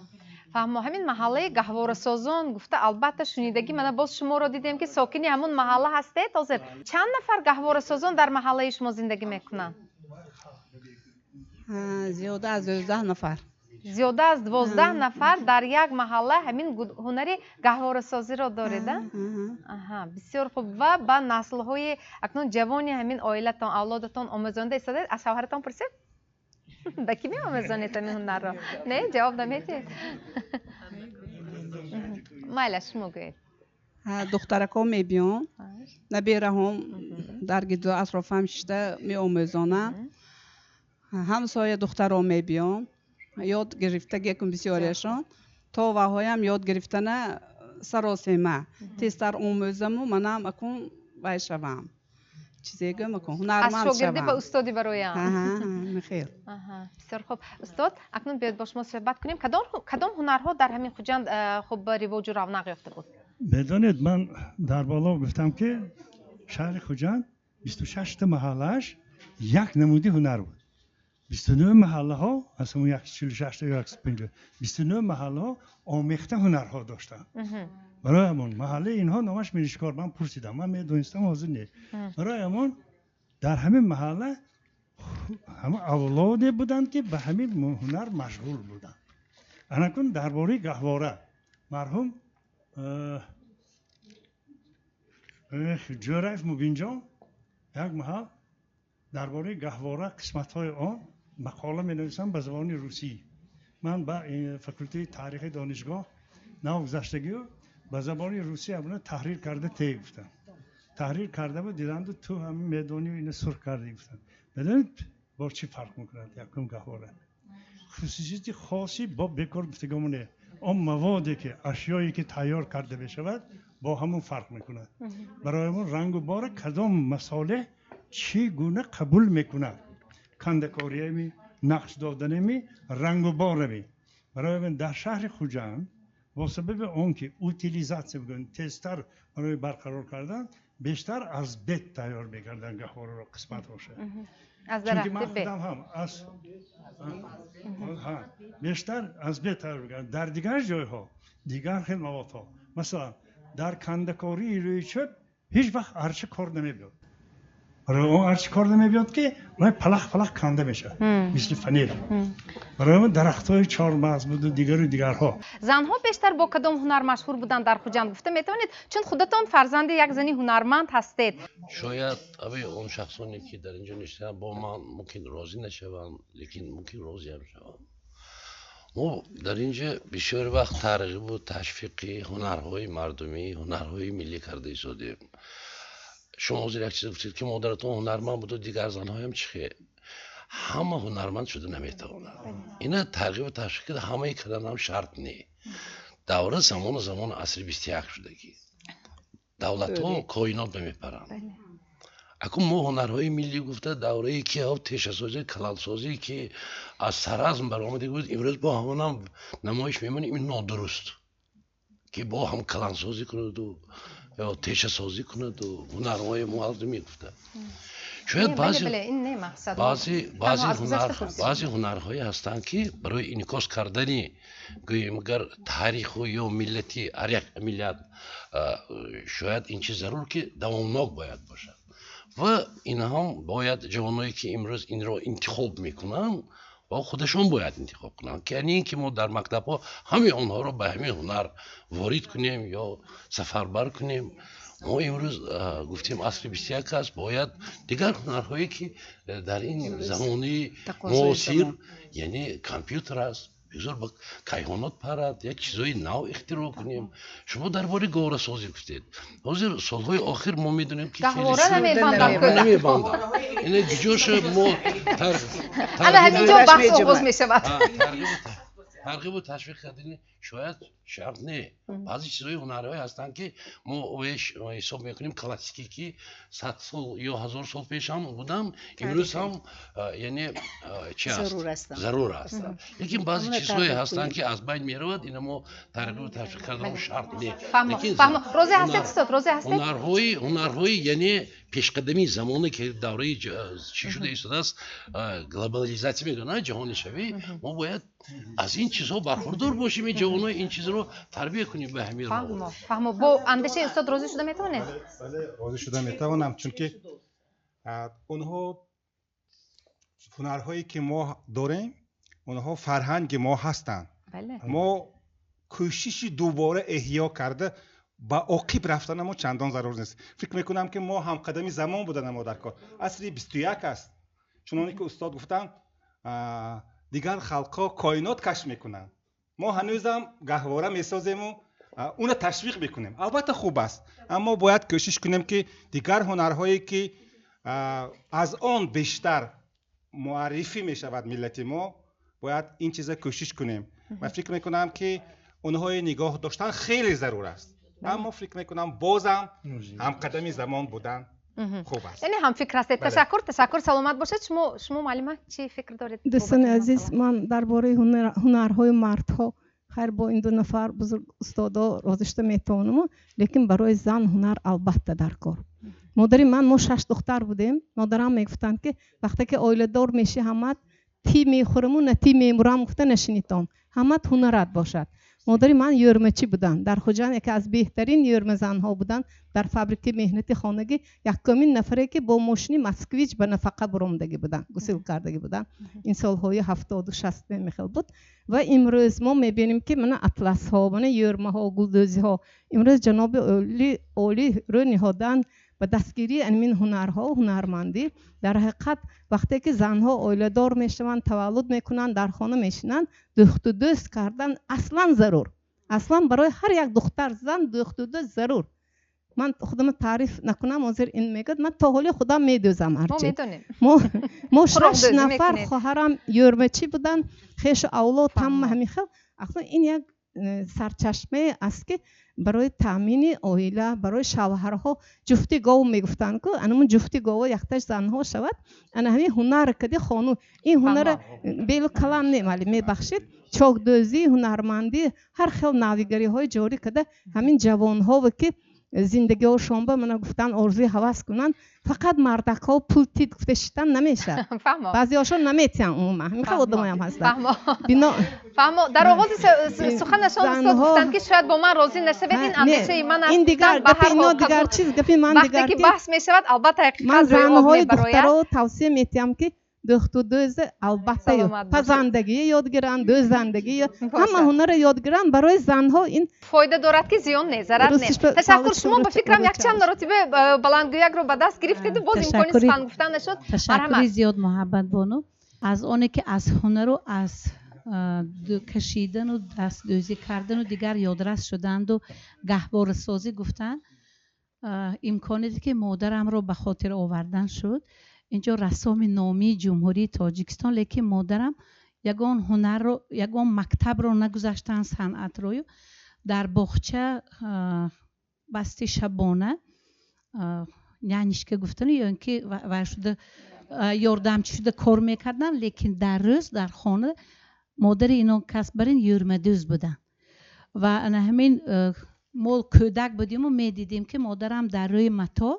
фаҳмо. Ҳамин маҳаллаи гаҳворасозон гуфта, албатта, шунидагӣ. Мана боз шуморо дидем, ки сокини ҳамун маҳалла ҳастед. Ҳозир чанд нафар гаҳворасозон дар маҳаллаи шумо зиндагӣ мекунанд? Зиёда аз 12 нафар. Зиёда аз 12 нафар дар як маҳалла ҳамин ҳунари гаҳворасозиро доред, а? Аҳа, бисёр хуб. Ва ба наслҳои акнун ҷавони ҳамин оилатон, авлодатон омӯзонда истодаед? Аз шавҳаратон пурсед, ба кӣ меомӯзонед ҳамин ҳунарро? Не, ҷавоб намедиҳед? Майла, шумо гӯед. Духтарако мебиён, набераҳом дар гирду атрофам шишта меомӯзонам, ҳамсоя духтаро мебиён, ёд гирифтагекун бисёриашон, то ваҳоям ёд гирифтана саросема, тезтар омӯзаму манам акун вай шавам, чизе гӯм, акун аз ҳунарманд шогирдӣ ба шавам. Устодӣ бароям. Хел. Аҳа, бисёр хуб. Устод, акнун биёед бо шумо суҳбат кунем. Кадом ҳунарҳо дар ҳамин Хуҷанд хуб ривоҷу равнақ ёфта буд? Медонед, ман дар боло гуфтам, ки шаҳри Хуҷанд 26-та маҳаллааш як намуди ҳунар буд. 29 маҳаллаҳо аз ҳамон 146-та ё 150, 29 маҳаллаҳо омехта ҳунарҳо доштанд. Барои ҳамон маҳаллаи инҳо номаш Миришкор. Ман пурсидам, ман медонистам, ҳозир не. Барои ҳамон дар ҳамин маҳалла ҳама авлоде буданд, ки ба ҳамин ҳунар машғул буданд. Анакун дар бораи гаҳвора марҳум Ҷӯраев Мубинҷон як маҳал дар бораи гаҳвора, қисматҳои он мақола менависам ба забони русӣ. Ман ба факултети таърихи донишгоҳ нав гузаштагию ба забони русӣ ҳамона таҳрир карда те гуфтам. Таҳрир карда буд, диданду: «Ту ҳамин медонию ина сурх кардӣ», гуфтам. Медонед, бо чӣ фарқ мекунад? Якум, гаҳвора хусусияти хоси бо бекор гуфтагомоне, он маводе ки, ашёе ки тайёр карда мешавад, бо ҳамон фарқ мекунад. Барои ҳамон рангу бора кадом масолеҳ чӣ гуна қабул мекунад, кандакориами, нақш доданами, рангу борами. Барои ҳамин дар шаҳри Хуҷанд бо сабаби он ки утилизация мекунанд, тезтар барои барқарор кардан, бештар аз бет тайёр мекарданд гаҳвораро, қисматҳоша. Аз чунки ман дарахти бет. Худам ҳам аз ҳа, бештар аз бет тайёр мекарданд. Дар дигар ҷойҳо дигар хел маводҳо, масалан, дар кандакории рӯи чӯб ҳеҷ вақт арча кор намебиёд. Барои он арча кор намебиёд, ки вай палах палах канда мешавад, мисли фанер. Барои ҳамин дарахтҳои чормағз буду дигару дигарҳо. Занҳо бештар бо кадом ҳунар машҳур буданд дар Хуҷанд, гуфта метавонед? Чун худатон фарзанди як зани ҳунарманд ҳастед. Шояд аби он шахсоне, ки дар инҷо нишастанд, бо ман мумкин розӣ нашаванд, лекин мумкин розиам шаванд. Мо дар инҷо бисёр вақт тарғибу ташвиқи ҳунарҳои мардумӣ, ҳунарҳои миллӣ карда истодем. Шумо ҳозир як чиз гуфтед, ки модаратон ҳунарманд буду дигар занҳоям чӣ хел. Ҳама ҳунарманд шуда наметавонанд. Ина тарғибу ташвиқ карда ҳамаи карданам шарт не. Давра замону замон асри 21 шудагӣ, давлатҳо коинот намепаранд. Акун мо ҳунарҳои миллӣ гуфта, даврае ки тешасозӣ, калалсозӣ, ки аз саразм баромаде буд, имрӯз бо ҳамонам намоиш мемонем. Ин нодуруст, ки бо ҳам калансозӣ кунаду ё тешасозӣ кунаду ҳунарҳои муаллимӣ гуфта. Шояд баъзе ҳунарҳое ҳастанд, ки барои инъикос кардани, гӯем агар, таъриху ё миллати ҳар як миллат, шояд ин чиз зарур, ки давомнок бояд бошад. Ва инҳам бояд ҷавоное, ки имрӯз инро интихоб мекунанд, ва худашон бояд интихоб кунанд, ки яъне ин ки мо дар мактабҳо ҳамаи онҳоро ба ҳамин ҳунар ворид кунем ё сафарбар кунем. Мо имрӯз гуфтем, асри 21 аст, бояд дигар ҳунарҳое, ки дар ин замони муосир, яъне компютер аст, бигзор ба кайҳонот парад, як чизҳои нав ихтироъ кунем. Шумо дар бораи гаҳворасозӣ гуфтед. Ҳозир солҳои охир мо медонем, ки гаҳвора намебанданд. Намебанданд. Ина гиҷоша мо Ана ҳамин ҷо баҳс оғоз мешавад. Тарғибу ташвиқ кардани шояд шарт не. Баъзе чизҳои ҳунарҳое ҳастанд, ки мо ҳисоб мекунем классикӣ, ки 100 сол ё 1000 сол пеш ҳам будам, имрӯз ҳам, яъне чи аст, зарур ҳастанд. Лекин баъзе чизҳое ҳастанд, ки аз байн меравад, ина мо тарғибу ташвиқ кардан шарт не. Розӣ ҳастед, устод, розӣ ҳастед? Ҳунарҳои, яъне пешқадами замоне, ки давраи чӣ шуда истодааст, глобализатсия мегӯянд, ҷаҳонишавӣ, мо бояд аз ин чизҳо бархурдор бошем, ин ҷавонои ин чизро тарбия кунем ба ҳамин роҳ. Фаҳмо. Бо андешаи устод розӣ шуда метавонед? Бале, розӣ шуда метавонам, чунки онҳо ҳунарҳое ки мо дорем, онҳо фарҳанги мо ҳастанд. Мо кӯшиши дубора эҳё карда ба оқиб рафтана мо чандон зарур нест. Фикр мекунам, ки мо ҳамқадами замон будана мо дар кор. Асри 21 аст. Чуноне ки устод гуфтанд, дигар халқҳо коинот кашф мекунанд, мо ҳанӯзам гаҳвора месозему уна ташвиқ мекунем. Албатта хуб аст, аммо бояд кӯшиш кунем, ки дигар ҳунарҳое ки аз он бештар муаррифӣ мешавад миллати мо, бояд ин чиза кӯшиш кунем. Ва фикр мекунам, ки онҳои нигоҳ доштан хеле зарур аст, аммо фикр мекунам, бозам ҳамқадами замон будан хуб аст. Яъне ҳамфикр ҳастед. Ташаккур, ташаккур, саломат бошед. Шумо, муаллима, чӣ фикр доред? Дӯстони азиз, ман дар бораи ҳунарҳои мардҳо, хайр, бо ин ду нафар бузург устодо розӣ шуда метавонам, лекин барои зан ҳунар албатта дар кор. Модари ман, мо шаш духтар будем, модарам мегуфтанд, ки вақте ки оиладор мешӣ, ҳамат ти мехӯраму на ти мемурам гуфта нашинитон, ҳамат ҳунарат бошад. Модари ман ёрмачӣ буданд. Дар Хуҷанд яке аз беҳтарин ёрмазанҳо буданд. Дар фабрикаи меҳнати хонагӣ якумин нафаре, ки бо мошини Москвич ба нафақа буромдагӣ буданд, гусил кардагӣ буданд. Ин солҳои 70-у 60 мехел буд. Ва имрӯз мо мебинем, ки мана атласҳо, мана ёрмаҳо, гулдӯзиҳо, имрӯз ҷаноби олӣ рӯ ниҳоданд ба дастгирии ҳамин ҳунарҳо, ҳунармандӣ. Дар ҳақиқат, вақте ки занҳо оиладор мешаванд, таваллуд мекунанд, дар хона мешинанд, дӯхту дӯст кардан аслан зарур, аслан барои ҳар як духтар зан дӯхту дӯст зарур. Ман худама таъриф накунам, ҳозир ин мегӯяд, ман то ҳоле худам медӯзам. Ҳарчи мо шаш нафар хоҳарам ёрмачӣ буданд, хешу авлод ҳама ҳамин хел. Аслан ин як сарчашмае аст, ки барои таъмини оила, барои шавҳарҳо, ҷуфти гов мегуфтанд ку, анамун ҷуфти гово якташ занҳо шавад. Ана ҳамин ҳунар кади хону, ин ҳунара белу калам не, вале мебахшед, чокдӯзӣ, ҳунармандӣ, ҳар хел навигариҳои ҷорӣ карда, ҳамин ҷавонҳове ки зиндагиҳошон ба мана гуфтан орзуи ҳавас кунанд, фақат мардакҳо пул тид гуфта шиштан намешавад. Баъзеҳошон наметиҳанд умуман, ҳамин хел одамоям ҳастанд. Фаҳмо. Дар оғози суханашон устод гуфтанд, ки шояд бо ман розӣ нашавед, ин андешаи ман аст. Ин дигар гапи ино, дигар чиз, гапи ман дигар. Вақте ки баҳс мешавад, албатта ҳақиқат ман занҳои духтаро тавсия метиҳам, ки дӯхту дӯз албатта, пазандагӣ ёд гиранд, дӯзандагӣ, ҳама ҳунарро ёд гиранд. Барои занҳо ин фоида дорад, ки зиён не, зарар не. Ташаккур. Шумо, ба фикрам, якчанд маротиба баландгӯякро ба даст гирифтеду боз имкони сухан гуфтан нашуд. Ташаккури зиёд, Муҳаббатбону. Аз оне ки аз ҳунару аз кашидану дастдӯзӣ кардану дигар ёдрас шуданду гаҳворасозӣ гуфтанд, имконияте ки модарамро ба хотир овардан шуд. Инҷо рассоми номии Ҷумҳурии Тоҷикистон, лекин модарам ягон ҳунарро, ягон мактабро нагузаштанд, санъатрою дар боғча басти шабона нянечка гуфтану ё ин ки вай шуда, ёрдамчӣ шуда кор мекарданд, лекин дар рӯз дар хона модари ино кас бар ин юрмадӯз буданд. Ва ана ҳамин мо кӯдак будиму медидем, ки модарам дар рӯи матоъ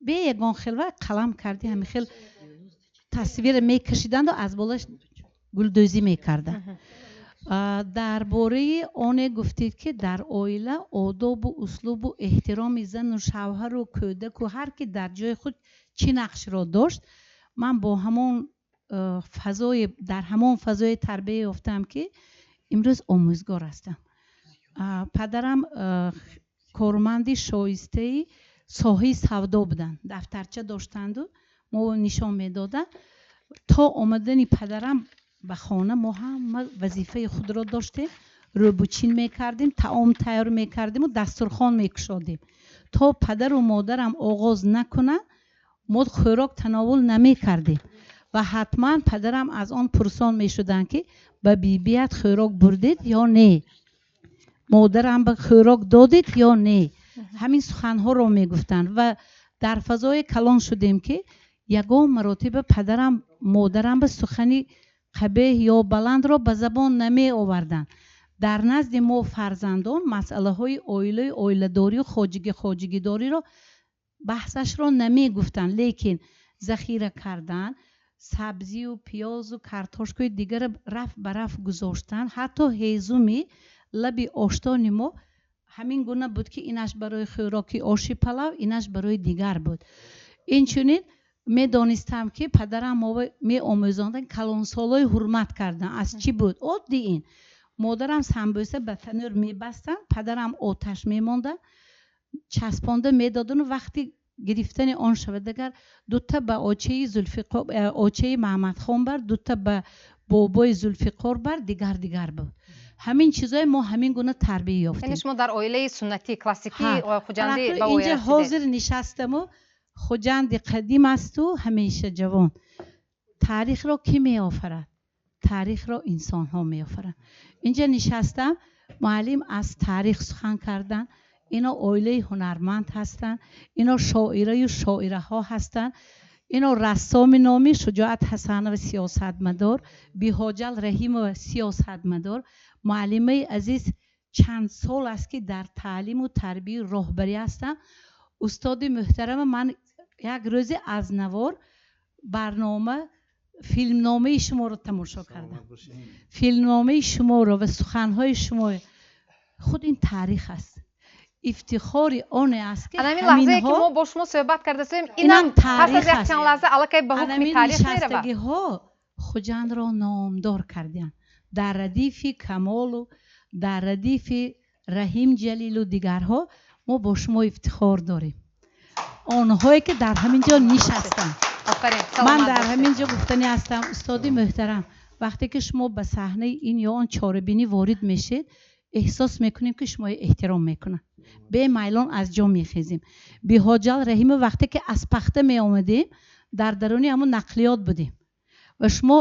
бе ягон хел ва қалам карди ҳамин хел тасвира мекашиданду аз болаш гулдӯзӣ мекарданд. Дар бораи оне гуфтед, ки дар оила одобу услубу эҳтироми зану шавҳару кӯдаку ҳар ки дар ҷои худ чӣ нақшро дошт, ман бо ҳамон фазои, дар ҳамон фазои тарбия ёфтам, ки имрӯз омӯзгор ҳастам. Падарам корманди шоистаи соҳаи савдо буданд, дафтарча доштанду мо нишон медоданд. То омадани падарам ба хона мо ҳама вазифаи худро доштем, рӯбучин мекардем, таом тайёр мекардему дастурхон мекушодем. То падару модарам оғоз накунанд, мо хӯрок тановул намекардем. Ва ҳатман падарам аз он пурсон мешуданд, ки ба бибият хӯрок бурдед ё не, модарам ба хӯрок додед ё не. Ҳамин суханҳоро мегуфтанд ва дар фазои калон шудем, ки ягон маротиба падарам модарам ба сухани қабеҳ ё баландро ба забон намеоварданд. Дар назди мо фарзандон масъалаҳои оилаи оиладорию хоҷагидориро баҳсашро намегуфтанд, лекин захира кардан сабзию пиёзу картошкаи дигара раф ба раф гузоштан, ҳатто ҳезуми лаби оштони мо ҳамин гуна буд, ки инаш барои хӯроки оши палав, инаш барои дигар буд. Инчунин медонистам, ки падарам мо меомӯзонданд калонсолои ҳурмат кардан. Аз чӣ буд оддӣ ин? Модарам самбӯса ба танӯр мебастанд, падарам оташ мемонда, часпонда медодану вақти гирифтани он шавад, агар дута ба очаи Зулфиқор, очаи Маҳмадхон бар, дута ба бобои Зулфиқор бар, дигар дигар буд. Ҳамин чизое мо ҳамин гуна тарбия ёфтем. Яъне шумо дар оилаи суннатӣ, классикӣ хуҷандӣ ба воя инҷа расидед. Ҳозир нишастаму Хуҷанди қадим асту ҳамеша ҷавон. Таърихро кӣ меофарад? Таърихро инсонҳо меофаранд. Инҷа нишастам, муаллим аз таърих сухан кардан. Ино оилаи ҳунарманд ҳастанд, ино шоираю шоираҳо ҳастанд, ино рассоми номи Шуҷоат Ҳасанова сиёсатмадор, Биҳоҷал Раҳимова сиёсатмадор. Муаллимаи азиз чанд сол аст, ки дар таълиму тарбию роҳбарӣ ҳастанд. Устоди муҳтарама, ман як рӯзе аз навор барнома филмномаи шуморо тамошо кардам, филмномаи шуморо ва суханҳои шумо. Худ ин таърих аст, ифтихори оне аст, ки Ана ҳамин лаҳзае, ки мо бо шумо суҳбат кардаистем, инам пас аз як чанд лаҳза аллакай ба ҳукми таърих меравад. Нишастагиҳо Хуҷандро номдор карданд дар радифи Камолу, дар радифи Раҳим Ҷалилу дигарҳо. Мо бо шумо ифтихор дорем, онҳое ки дар ҳамин ҷо нишастанд. Ман дар ҳамин ҷо гуфтанӣ ҳастам, устоди муҳтарам, вақте ки шумо ба саҳнаи ин ё он чорабинӣ ворид мешед, эҳсос мекунем, ки шуморо эҳтиром мекунанд, бемайлон аз ҷо мехезем. Биҳоҷал Раҳимов, вақте ки аз пахта меомадем, дар даруни ҳамон нақлиёт будем ва шумо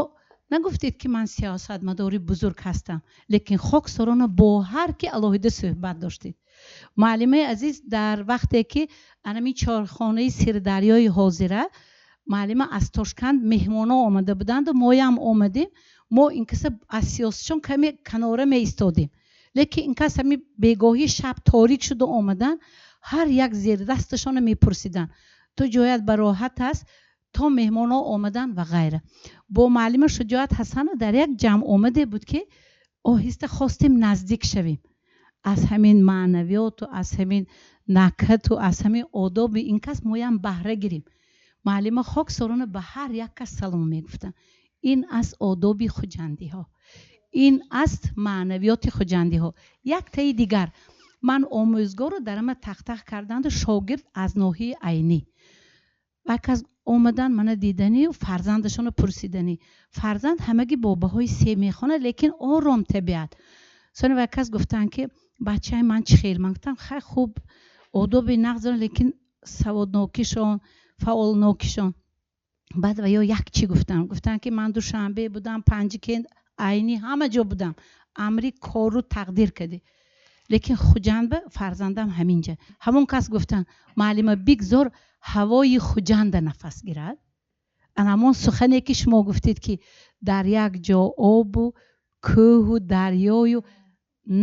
нагуфтед, ки ман сиёсатмадори бузург ҳастам, лекин хоксорона бо ҳар ки алоҳида суҳбат доштед. Муаллимаи азиз, дар вақте ки анами чорхонаи Сирдарёи ҳозира, муаллима аз Тошканд меҳмонҳо омада буданду моям омадем, мо ин каса аз сиёсатшон каме канора меистодем, лекин ин кас ҳами бегоҳӣ шаб торик шуда омадан, ҳар як зердасташонро мепурсиданд, ту ҷоят ба роҳат аст, то меҳмонҳо омадан ва ғайра. Бо муаллима Шуҷоат Ҳасанова дар як ҷамъ омаде буд, ки оҳиста хостем наздик шавем. Аз ҳамин маънавиёту аз ҳамин накҳату аз ҳамин одоби ин кас моям баҳра гирем. Муаллима хоксорона ба ҳар як кас салом мегуфтанд. Ин аст одоби хуҷандиҳо, ин аст маънавиёти хуҷандиҳо. Як таи дигар, ман омӯзгорро дар ама тахтах карданду шогирд аз ноҳияи Айнӣ ва кас омадан мана диданию фарзандашонро пурсиданӣ. Фарзанд ҳамагӣ бо баҳои 3 мехонад, лекин ором табиат. Сони ва кас гуфтанд, ки бачаи ман чӣ хел? Ман гуфтам, хай, хуб, одоби нағз доранд, лекин саводнокишон, фаъолнокишон. Баъд ва ё як чӣ гуфтам, гуфтанд, ки ман Душанбе будам, Панҷикент, Айнӣ, ҳама ҷо будам, амри кору тақдир кардӣ, лекин Хуҷанд ба фарзандам ҳаминҷа. Ҳамон кас гуфтанд, муаллима, бигзор ҳавои Хуҷанда нафас гирад. Ана ҳамон сухане, ки шумо гуфтед, ки дар як ҷо обу кӯҳу дарёю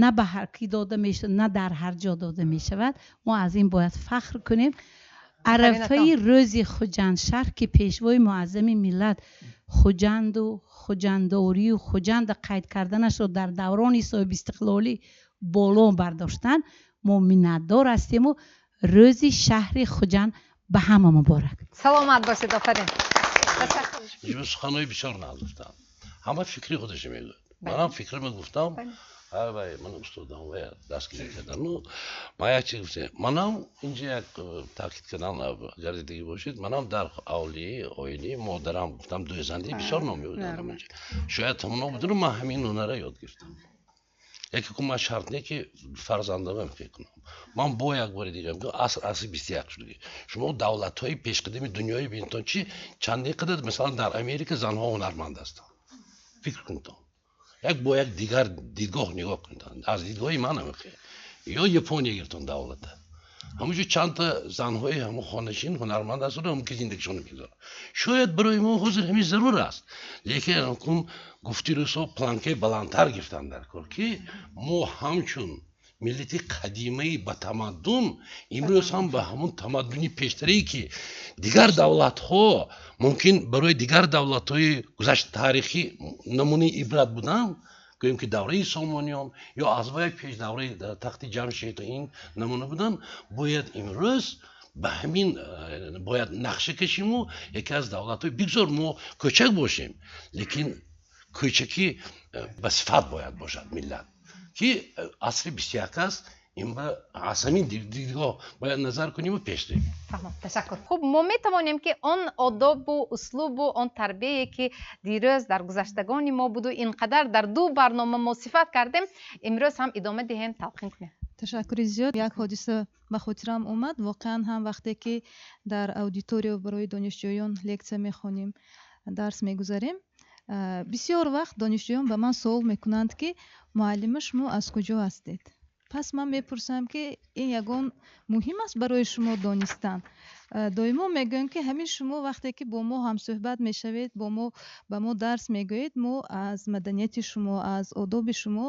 на ба ҳар ки дода мешавад, на дар ҳар ҷо дода мешавад. Мо аз ин бояд фахр кунем. Арафаи рӯзи Хуҷандшаҳр, ки пешвои муаззами миллат Хуҷанду хуҷандорию Хуҷанда қайд карданашро дар даврони соҳибистиқлолӣ боло бардоштанд, мо миннатдор ҳастему рӯзи шаҳри Хуҷанд ба ҳама муборак. Саломат бошед, офарин. Суханҳои бисёр нағз гуфтанд, ҳама фикри худашо мегӯяд. Манам фикрима гуфтам, вай ман устодам вай дастгирӣ кардан. Ну, ман як чиз гуфтем, манам инҷа як таъкид кардан, агар дидагӣ бошед, манам дар авлии оилаи модарам гуфтам, дӯзандагӣ бисёр ном мебуданд. Шояд ҳамоно будану ман ҳамин ҳунара ёд гирифтам. Яке ку ман шарт не ки фарзандамам фикр кунам. Ман бо як бори дигар мегӯям, аср асри 21 шудагӣ. Шумо давлатҳои пешқадами дунёи бинтон, чи чандин қадар, масалан, дар Америка занҳо ҳунарманд ҳастанд. Фикр кунтон, як бо як дигар дидгоҳ нигоҳ кунтон, аз дидгоҳи ман намехе. Ё Япония гиртон давлата, ҳамонҷо чандта занҳои ҳамон хонашин ҳунарманд ҳастанд, ҳам ки зиндагишонро мегузоранд. Шояд барои мо ҳозир ҳамин зарур аст, лекин кун гуфти рӯсо, планкаи баландтар гирифтан дар кор, ки мо ҳамчун миллати қадимаи ба тамаддун имрӯз ҳам ба ҳамон тамаддуни пештарае, ки дигар давлатҳо мумкин барои дигар давлатҳои гузашта таърихӣ намунаи ибрат буданд, гӯем ки давраи Сомониён ё аз вай пеш давраи тахти Ҷамшед ин намуна буданд, бояд имрӯз ба ҳамин бояд нақша кашиму яке аз давлатҳои, бигзор мо кӯчак бошем, лекин кӯчакӣ ба сифат бояд бошад миллат, ки асри 21 аст. Ин ба аз ҳамин дидгоҳ бояд назар куниму пеш равем. Фаҳмам, ташаккур. Хуб, мо метавонем, ки он одобу услубу он тарбияе, ки дирӯз дар гузаштагони мо буду ин қадар дар ду барнома мо сифат кардем, имрӯз ҳам идома диҳем, талқин кунем. Ташаккури зиёд. Як ҳодиса ба хотирам омад. Воқеан ҳам, вақте ки дар аудитория барои донишҷӯён лексия мехонем, дарс мегузарем, бисёр вақт донишҷӯён ба ман суол мекунанд, ки муаллима, шумо аз куҷо ҳастед? Пас ман мепурсам, ки ин ягон муҳим аст барои шумо донистан? Доимо мегӯям, ки ҳамин шумо вақте ки бо мо ҳамсӯҳбат мешавед, бо мо, ба мо дарс мегӯед, мо аз маданияти шумо, аз одоби шумо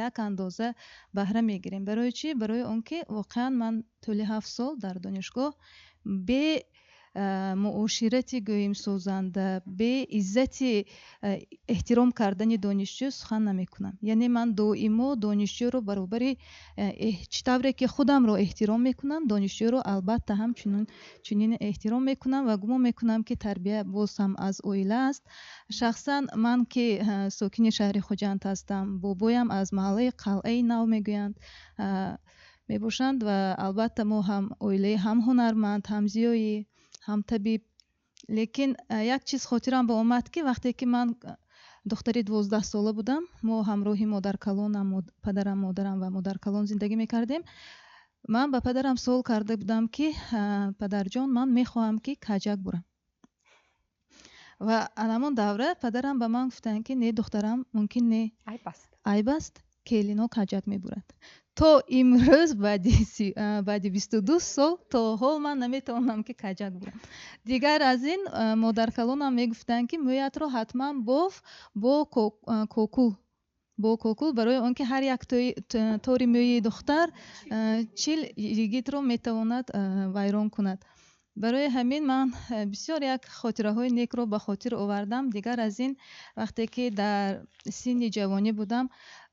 як андоза баҳра мегирем. Барои чӣ? Барои он ки воқеан ман тӯли 7 сол дар донишгоҳ бе муоширати, гӯем, созанда, бе иззати эҳтиром кардани донишҷӯ сухан намекунам. Яъне ман доимо донишҷӯро баробари чӣ тавре ки худамро эҳтиром мекунам, донишҷӯро албатта ҳам чунин эҳтиром мекунам ва гумон мекунам, ки тарбия боз ҳам аз оила аст. Шахсан ман, ки сокини шаҳри Хуҷанд ҳастам, бобоям аз маҳаллаи Қалъаи Нав мегӯянд мебошанд ва албатта мо ҳам оилаи ҳам ҳунарманд, ҳам зиёӣ, ҳам табиб. Лекин як чиз хотирам ба омад, ки вақте ки ман духтари 12сола будам, мо ҳамроҳи модаркалонам, падарам, модарам ва модаркалон зиндагӣ мекардем. Ман ба падарам суол карда будам, ки падарҷон, ман мехоҳам, ки каҷак бурам. Ва ҳамон давра падарам ба ман гуфтанд, ки не, духтарам, мумкин не, айб аст, келино каҷак мебурад. То имрӯз, баъди 22 сол, то ҳол ман наметавонам, ки каҷак бурам. Дигар аз ин, модаркалонам мегуфтанд, ки мӯятро ҳатман боф бо кокул, барои он ки ҳар як тори мӯи духтар 40 йигитро метавонад вайрон кунад. Барои ҳамин ман бисёр як хотираҳои некро ба хотир овардам. Дигар аз ин, вақте ки дар синни ҷавонӣ будам,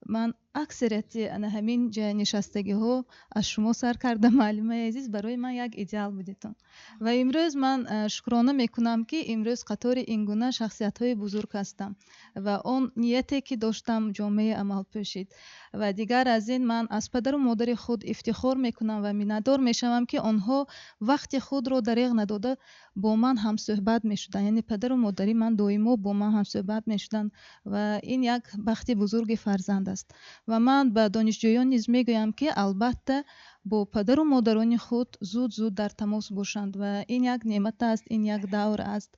ман аксарияти ана ҳамин нишастагиҳо, аз шумо сар карда, муаллимаи азиз, барои ман як идеал будетон. Ва имрӯз ман шукрона мекунам, ки имрӯз қатори ин гуна шахсиятҳои бузург ҳастам ва он нияте, ки доштам, ҷомаи амал пӯшид. Ва дигар аз ин, ман аз падару модари худ ифтихор мекунам ва миннатдор мешавам, ки онҳо вақти худро дареғ надода бо ман ҳамсӯҳбат мешуданд. Яъне падару модари ман доимо бо ман ҳамсӯҳбат мешуданд ва ин як бахти бузурги фарзанд аст. Ва ман ба донишҷӯён низ мегӯям, ки албатта бо падару модарони худ зуд зуд дар тамос бошанд ва ин як неъмат аст, ин як давр аст.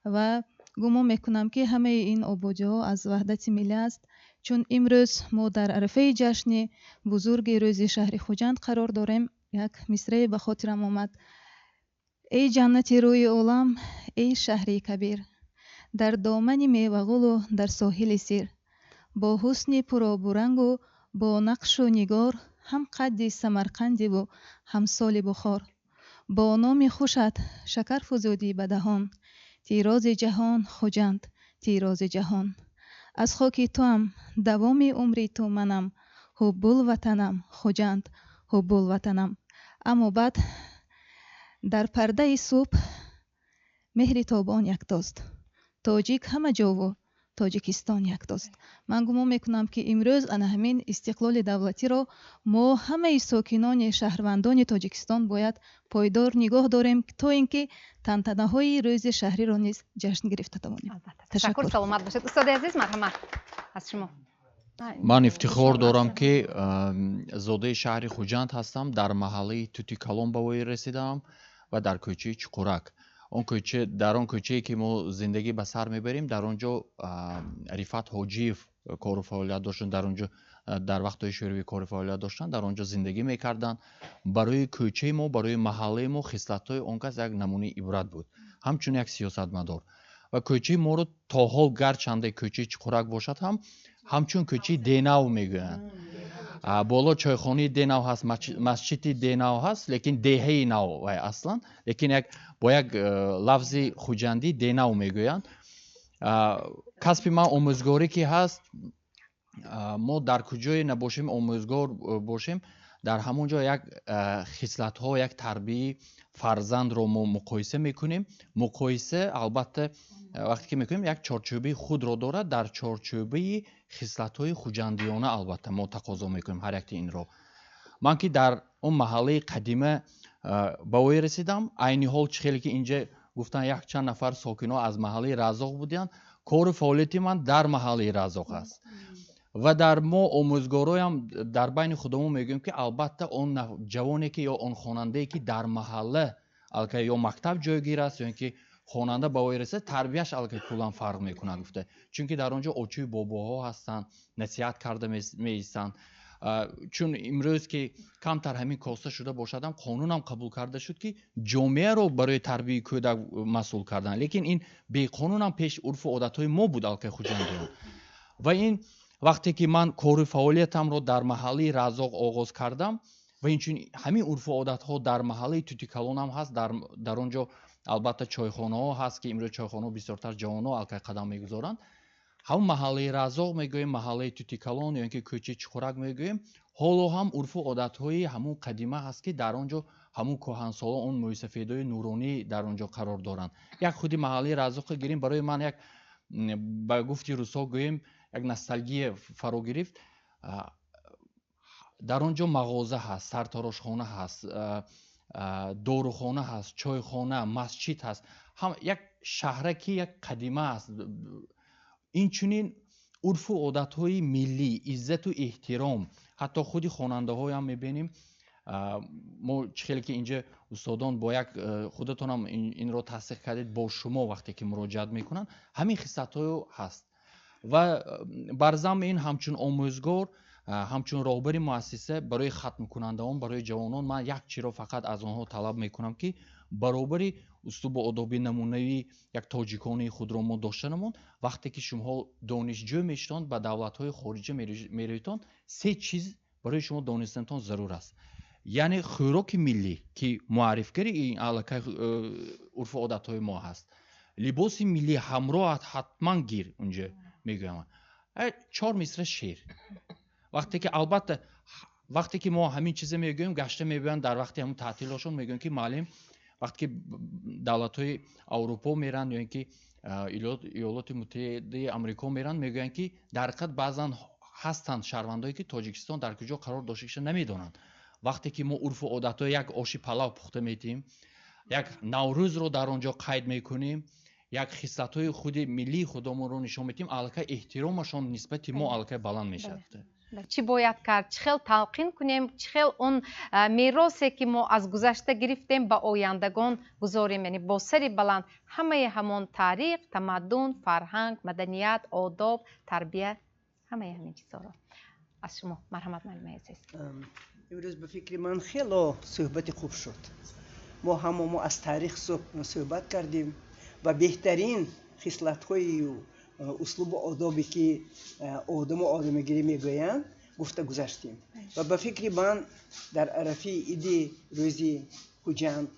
Ва гумон мекунам, ки ҳамаи ин ободиҳо аз ваҳдати миллӣ аст, чун имрӯз мо дар арафаи ҷашни бузурги рӯзи шаҳри Хуҷанд қарор дорем. Як мисрае ба хотирам омад: эй ҷаннати рӯи олам, эй шаҳри кабир, дар домани мевағулу дар соҳили сир, бо ҳусни пуробурангу бо нақшу нигор, ҳам қадди Самарқандиву ҳамсоли Бухор, бо номи хушат шакар фузудӣ ба даҳон, тирози ҷаҳон Хуҷанд, тирози ҷаҳон. Аз хоки туам, давоми умри ту манам, ҳуббулватанам Хуҷанд, ҳуббулватанам. Аммо баъд дар пардаи субҳ меҳри тобон яктост, тоҷик ҳама ҷову Тоҷикистон яктост. Ман гумон мекунам, ки имрӯз ана ҳамин истиқлоли давлатиро мо, ҳамаи сокинони шаҳрвандони Тоҷикистон, бояд пойдор нигоҳ дорем, то ин ки тантанаҳои рӯзи шаҳриро низ ҷашн гирифта тавонем. Ташаккур, саломат бошед. Устоди азиз, марҳамат, аз шумо. Ман ифтихор дорам, ки зодаи шаҳри Хуҷанд ҳастам, дар маҳаллаи Тути Калон ба воя расидаам ва дар кӯчаи Чуқурак. Он кӯча, дар он кӯчае ки мо зиндагӣ ба сар мебарем, дар он ҷо Рифат Ҳоҷиев кору фаъолият доштанд, дар он ҷо дар вақтҳои шӯравӣ кору фаъолият доштанд, дар он ҷо зиндагӣ мекарданд. Барои кӯчаи мо, барои маҳаллаи мо хислатҳои он кас як намунаи ибрат буд, ҳамчун як сиёсатмадор. Ва кӯчаи моро то ҳол, гарчанде кӯчаи Чуқурак бошад ҳам, ҳамчун кӯчаи Денав мегӯянд. Боло чойхонаи Денав ҳаст, масҷиди Денав ҳаст, лекин деҳаи нав вай аслан, лекин як бо як лафзи хуҷандӣ Денав мегӯянд. Касби ман омӯзгорӣ ки ҳаст, мо дар куҷое набошем, омӯзгор бошем, дар ҳамон ҷо як хислатҳо, як тарбияи фарзандро мо муқоиса мекунем. Муқоиса албатта вақте ки мекунем, як чорчӯбаи худро дорад, дар чорчӯбаи хислатҳои хуҷандиёна албатта мо тақозо мекунем ҳар якти инро. Ман ки дар он маҳаллаи қадима ба воя расидам, айни ҳол чӣ хеле ки инҷа гуфтанд, якчанд нафар сокино аз маҳаллаи Разоқ буданд, кору фаъолияти ман дар маҳаллаи Разоқ аст. Ва дар мо омӯзгороям дар байни худамон мегӯем, ки албатта он ҷавоне ки ё он хонандае ки дар маҳалла аллакай ё мактаб ҷойгир аст, ё ин ки хонанда ба воя расад, тарбияш аллакай куллан фарқ мекунад гуфта. Чунки дар он ҷо очӯи бобоҳо ҳастанд, насиҳат карда меистанд. Чун имрӯз ки камтар ҳамин коста шуда бошадам, қонунам қабул карда шуд, ки ҷомеаро барои тарбияи кӯдак масъул кардан, лекин ин беқонунам пеш урфу одатҳои мо буд аллакай хуҷандиён. Ва ин вақте ки ман кору фаъолиятамро дар маҳаллаи Разоқ оғоз кардам, ва инчунин ҳамин урфу одатҳо дар маҳаллаи Тутикалонам ҳаст, дар он ҷо албатта чойхонаҳо ҳаст, ки имрӯз чойхонаҳо бисёртар ҷавонҳо аллакай қадам мегузоранд. Ҳамон маҳаллаи Разоқ мегӯем, маҳаллаи Тутикалон ё ин ки кӯчаи Чуқурак мегӯем, ҳоло ҳам урфу одатҳои ҳамон қадима ҳаст, ки дар он ҷо ҳамон кӯҳансолон, он мӯйсафедои нуронӣ дар он ҷо қарор доранд. Як худи маҳаллаи Разоқро гирем, барои ман як, ба гуфти русҳо гӯем, як ностальгия фаро гирифт. Дар он ҷо мағоза ҳаст, сарторошхона ҳаст, дорухона ҳаст, чойхона, масҷид ҳаст, ҳам як шаҳраки як қадима аст. Инчунин урфу одатҳои миллӣ, иззату эҳтиром, ҳатто худи хонандаҳоям мебинем. Мо чӣ хеле ки инҷа устодон бо як худатонам инро тасдиқ кардед, бо шумо вақте ки муроҷиат мекунанд, ҳамин хислатҳо ҳаст. Ва бар замми ин ҳамчун омӯзгор, ҳамчун роҳбари муассиса барои хатмкунандаон, барои ҷавонон ман як чиро фақат аз онҳо талаб мекунам, ки баробари услубу одоби намунавии як тоҷиконии худро мо доштанамон, вақте ки шумоҳо донишҷӯ мешаванд, ба давлатҳои хориҷа меравитон, се чиз барои шумо донистанатон зарур аст. Яъне хӯроки миллӣ, ки муаррифгари ин аллакай урфу одатҳои мо ҳаст, либоси миллӣ ҳамроҳат ҳатман гир, унҷа мегӯям, 4 мисра шеър. Вақте ки албатта вақте ки мо ҳамин чиза мегӯем, гашта мебиёянд дар вақти ҳамун таътилошон, мегӯянд ки муаллим, вақте ки давлатҳои Аврупо меранд ё ин ки Иёлоти Муттаҳидаи Амрико меранд, мегӯянд ки дар ҳақиқат баъзан ҳастанд шаҳрвандое ки Тоҷикистон дар куҷо қарор доштагиша намедонанд. Вақте ки мо урфу одатҳои як оши палав пухта метиҳем, як Наврӯзро дар он ҷо қайд мекунем, як хислатҳои худи миллии худамонро нишон медиҳем, аллакай эҳтиромашон нисбати мо аллакай баланд мешавад. Чӣ бояд кард? Чӣ хел талқин кунем? Чӣ хел он меросе ки мо аз гузашта гирифтем ба ояндагон гузорем? Яъне бо сари баланд ҳамаи ҳамон таърих, тамаддун, фарҳанг, маданият, одоб, тарбия, ҳамаи ҳамин чизҳоро аз шумо марҳамат, муаллимаи азиз. Имрӯз ба фикри ман хело суҳбати хуб шуд. Мо ҳама мо аз таърих суҳбат кардем ва беҳтарин хислатҳои услубу одобе ки одаму одамгирӣ мегӯянд гуфта гузаштем. Ва ба фикри ман дар арафаи иди рӯзи Хуҷанд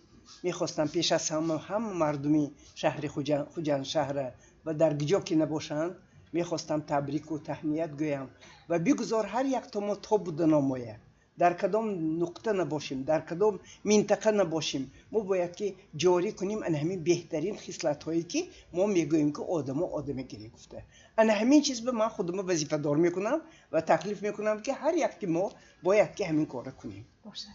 мехостам пеш аз ҳама мардуми шаҳри Хуҷанд шаҳра ва дар куҷо ки набошанд мехостам табрику таҳният гӯям ва бигузор ҳар як то мо то буда намояд. Дар кадом нуқта набошем, дар кадом минтақа набошем, мо бояд ки ҷорӣ кунем ана ҳамин беҳтарин хислатҳое ки мо мегӯем ки одамо одамгирӣ гуфта. Ана ҳамин чиз ба ман худама вазифадор мекунам ва таклиф мекунам ки ҳар якти мо бояд ки ҳамин корро кунем.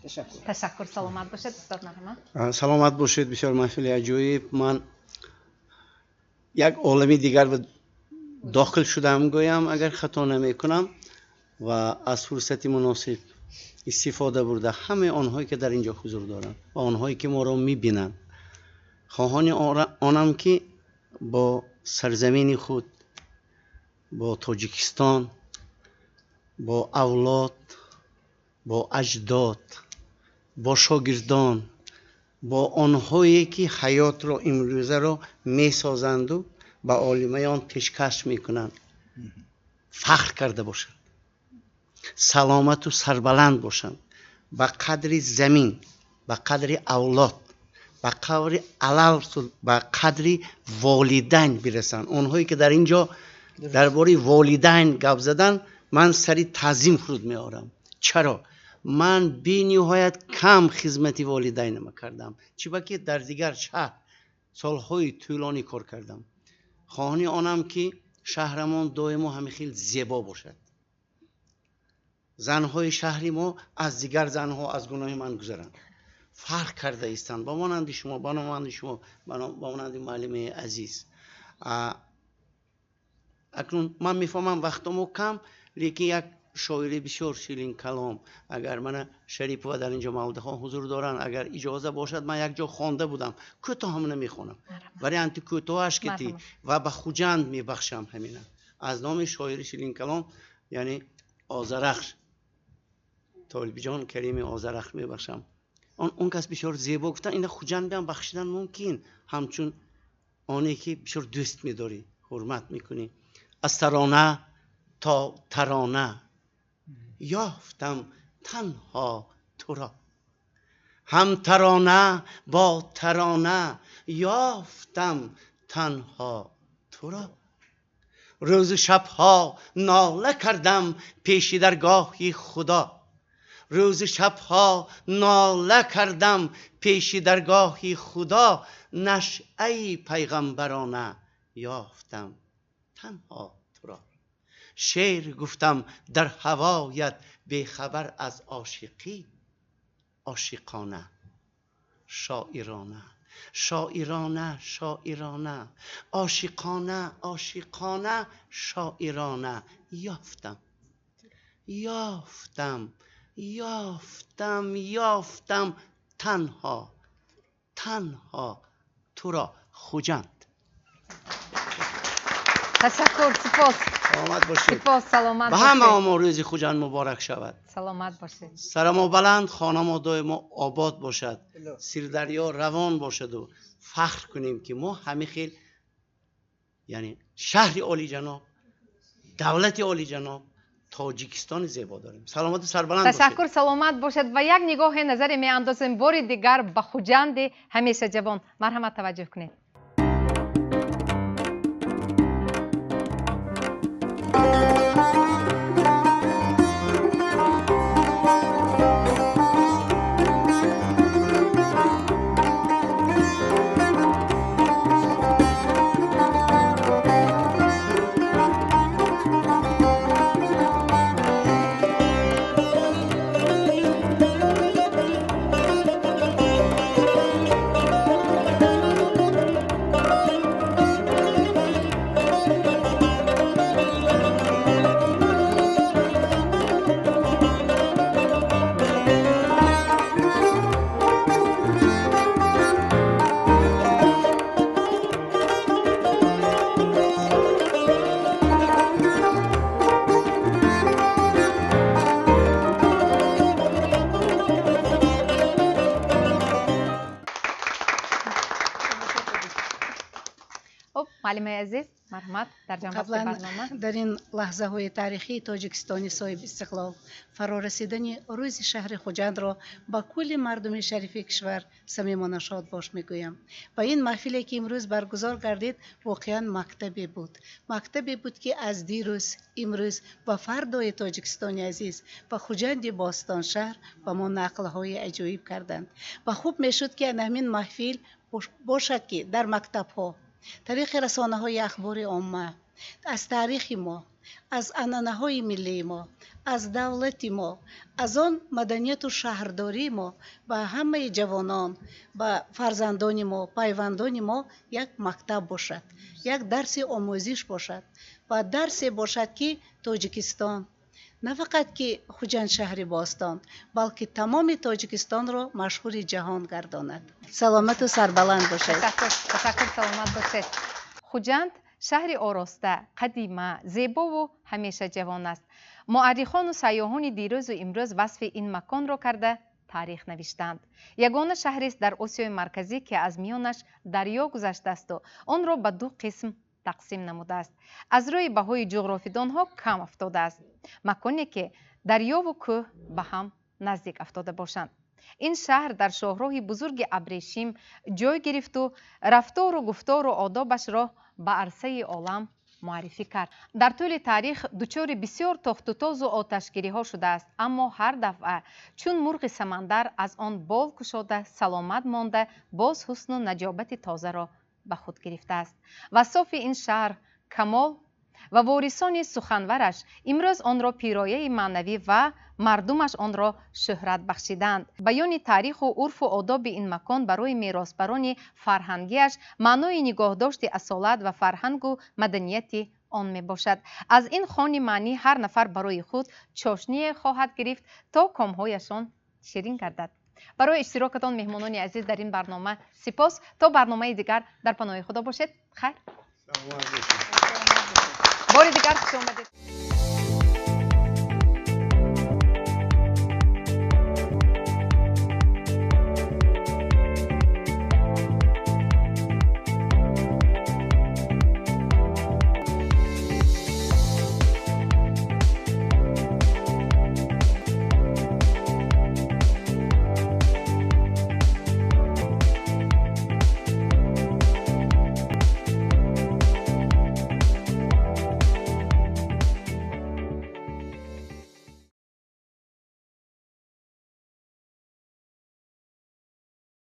Ташаккур. Ташаккур, саломат бошед, устод марҳамат. Саломат бошед, бисёр маҳфили аҷоиб. Ман як олами дигар дохил шудам гӯям, агар хато намекунам. Ва аз фурсати муносиб истифода бурда ҳамаи онҳое ки дар инҷо ҳузур доранд ва онҳое ки моро мебинанд, хоҳони онам ки бо сарзамини худ, бо Тоҷикистон, бо авлод, бо аҷдод, бо шогирдон, бо онҳое ки ҳаётро имрӯзаро месозанду ба олимаён пешкаш мекунанд, фахр карда бошанд, саломату сарбаланд бошанд, ба қадри замин, ба қадри авлод, ба қадри алал, ба қадри волидайн бирасанд. Онҳое ки дар ин ҷо дар бораи волидайн гап задан, ман сари таъзим фуруд меорам. Чаро? Ман бениҳоят кам хизмати волидайнама кардам, чӣ ба ки дар дигар шаҳр солҳои тӯлонӣ кор кардам. Хоҳони онам ки шаҳрамон доимо ҳамин хел зебо бошад. Занҳои шаҳри мо аз дигар занҳо аз гуноҳи ман гузаранд, фарқ карда истанд, ба монанди шумо, ба монанди шумо, ба монанди муаллимаи азиз. Акнун ман мефаҳмам вақтамо кам, лекин як шоири бисёр ширин калом, агар мана Шарипова дар инҷо Мавлудахон ҳузур доранд, агар иҷоза бошад, ман як ҷо хонда будам, кӯтоҳ ҳамина мехонам, варианти кӯтоҳаш кити ва ба Хуҷанд мебахшам ҳамина аз номи шоири ширин калом, яъне Озарахш, Толибиҷон Карими Озарахш мебахшам. Он кас бисёр зебо гуфтан, ина Хуҷанд биам бахшидан мумкин, ҳамчун оне ки бисёр дӯст медорӣ, ҳурмат мекунӣ. Аз тарона то тарона ёфтам танҳо туро, ҳам тарона бо тарона ёфтам танҳо туро. Рӯзу шабҳо нола кардам пеши даргоҳи Худо, рӯзу шабҳо нола кардам пеши даргоҳи Худо, нашъаи пайғамбарона ёфтам танҳо туро. Шеър гуфтам дар ҳавоят бехабар аз ошиқӣ, ошиқона, шоирона, шоирона, шоирона, ошиқона, ошиқона, шоирона ёфтам, ёфтам, ёфтам, ёфтам танҳо, танҳо туро. Хуҷанд. Ташаккур, сипос. Саломат бошед. Сипос, саломат бошед. Ба ҳама мо рӯзи Хуҷанд муборак шавад. Саломат бошед. Сарамо баланд, хонамо доимо обод бошад, Сирдарё равон бошаду фахр кунем ки мо ҳамин хел, яъне шаҳри олиҷаноб, давлати олиҷаноб, Тоҷикистони зебо дорем. Саломату сарбаланд бошед. Ташаккур, саломат бошед. Ва як нигоҳе назаре меандозем бори дигар ба Хуҷанди ҳамеша ҷавон. Марҳамат, таваҷҷӯҳ кунед. Муаллимаи азиз, марҳамат дар ҷанбаи барнома. Дар ин лаҳзаҳои таърихии Тоҷикистони соҳиби истиқлол фарорасидани рӯзи шаҳри Хуҷандро ба кулли мардуми шарифи кишвар самимона шодбош мегӯям. Ва ин маҳфиле ки имрӯз баргузор гардид, воқеан мактабе буд. Мактабе буд ки аз дирӯз, имрӯз ва фардои Тоҷикистони азиз ва Хуҷанди бостоншаҳр ба мо нақлҳои аҷоиб карданд. Ва хуб мешуд ки ҳамин маҳфил бошад ки дар мактабҳо, тариқи расонаҳои ахбори омма, аз таърихи мо, аз анъанаҳои миллии мо, аз давлати мо, аз он маданияту шаҳрдории мо ба ҳамаи ҷавонон, ба фарзандони мо, пайвандони мо як мактаб бошад, як дарси омӯзиш бошад ва дарсе бошад ки Тоҷикистон, На фақат ки Хуҷанд шаҳри бостон, балки тамоми Тоҷикистонро машҳури ҷаҳон гардонад. Саломату сарбаланд бошед. Ташаккур, саломат бошед. Хуҷанд шаҳри ороста, қадима, зебову ҳамеша ҷавон аст. Муаррихону сайёҳони дирӯзу имрӯз васфи ин маконро карда таърих навиштанд. Ягона шаҳрест дар Осиёи Марказӣ, ки аз миёнаш дарё гузаштаасту онро ба ду қисм тақсим намудааст. Аз рӯи баҳои ҷуғрофидонҳо кам афтодааст. Маконе ки дарёву кӯҳ ба ҳам наздик афтода бошанд. Ин шаҳр дар шоҳроҳи бузурги Абрешим ҷой гирифту рафтору гуфтору одобашро ба арсаи олам муаррифӣ кард. Дар тӯли таърих дучори бисёр тохтутозу оташгириҳо шудааст, аммо ҳар дафъа чун мурғи самандар аз он бол кушода, саломат монда, боз ҳусну наҷобати тозаро ба худ гирифтааст. Васофи ин шаҳр камол ва ворисони суханвараш имрӯз онро пирояи маънавӣ ва мардумаш онро шӯҳрат бахшидаанд. Баёни таъриху урфу одоби ин макон барои меросбарони фарҳангиаш маънои нигоҳдошти асолат ва фарҳангу маданияти он мебошад. Аз ин хони маънӣ ҳар нафар барои худ чошние хоҳад гирифт, то комҳояшон ширин гардад. Барои иштирокатон, меҳмонони азиз, дар ин барнома сипос. То барномаи дигар дар паноҳи Худо бошед. Хайр, бори дигар хуш омадед.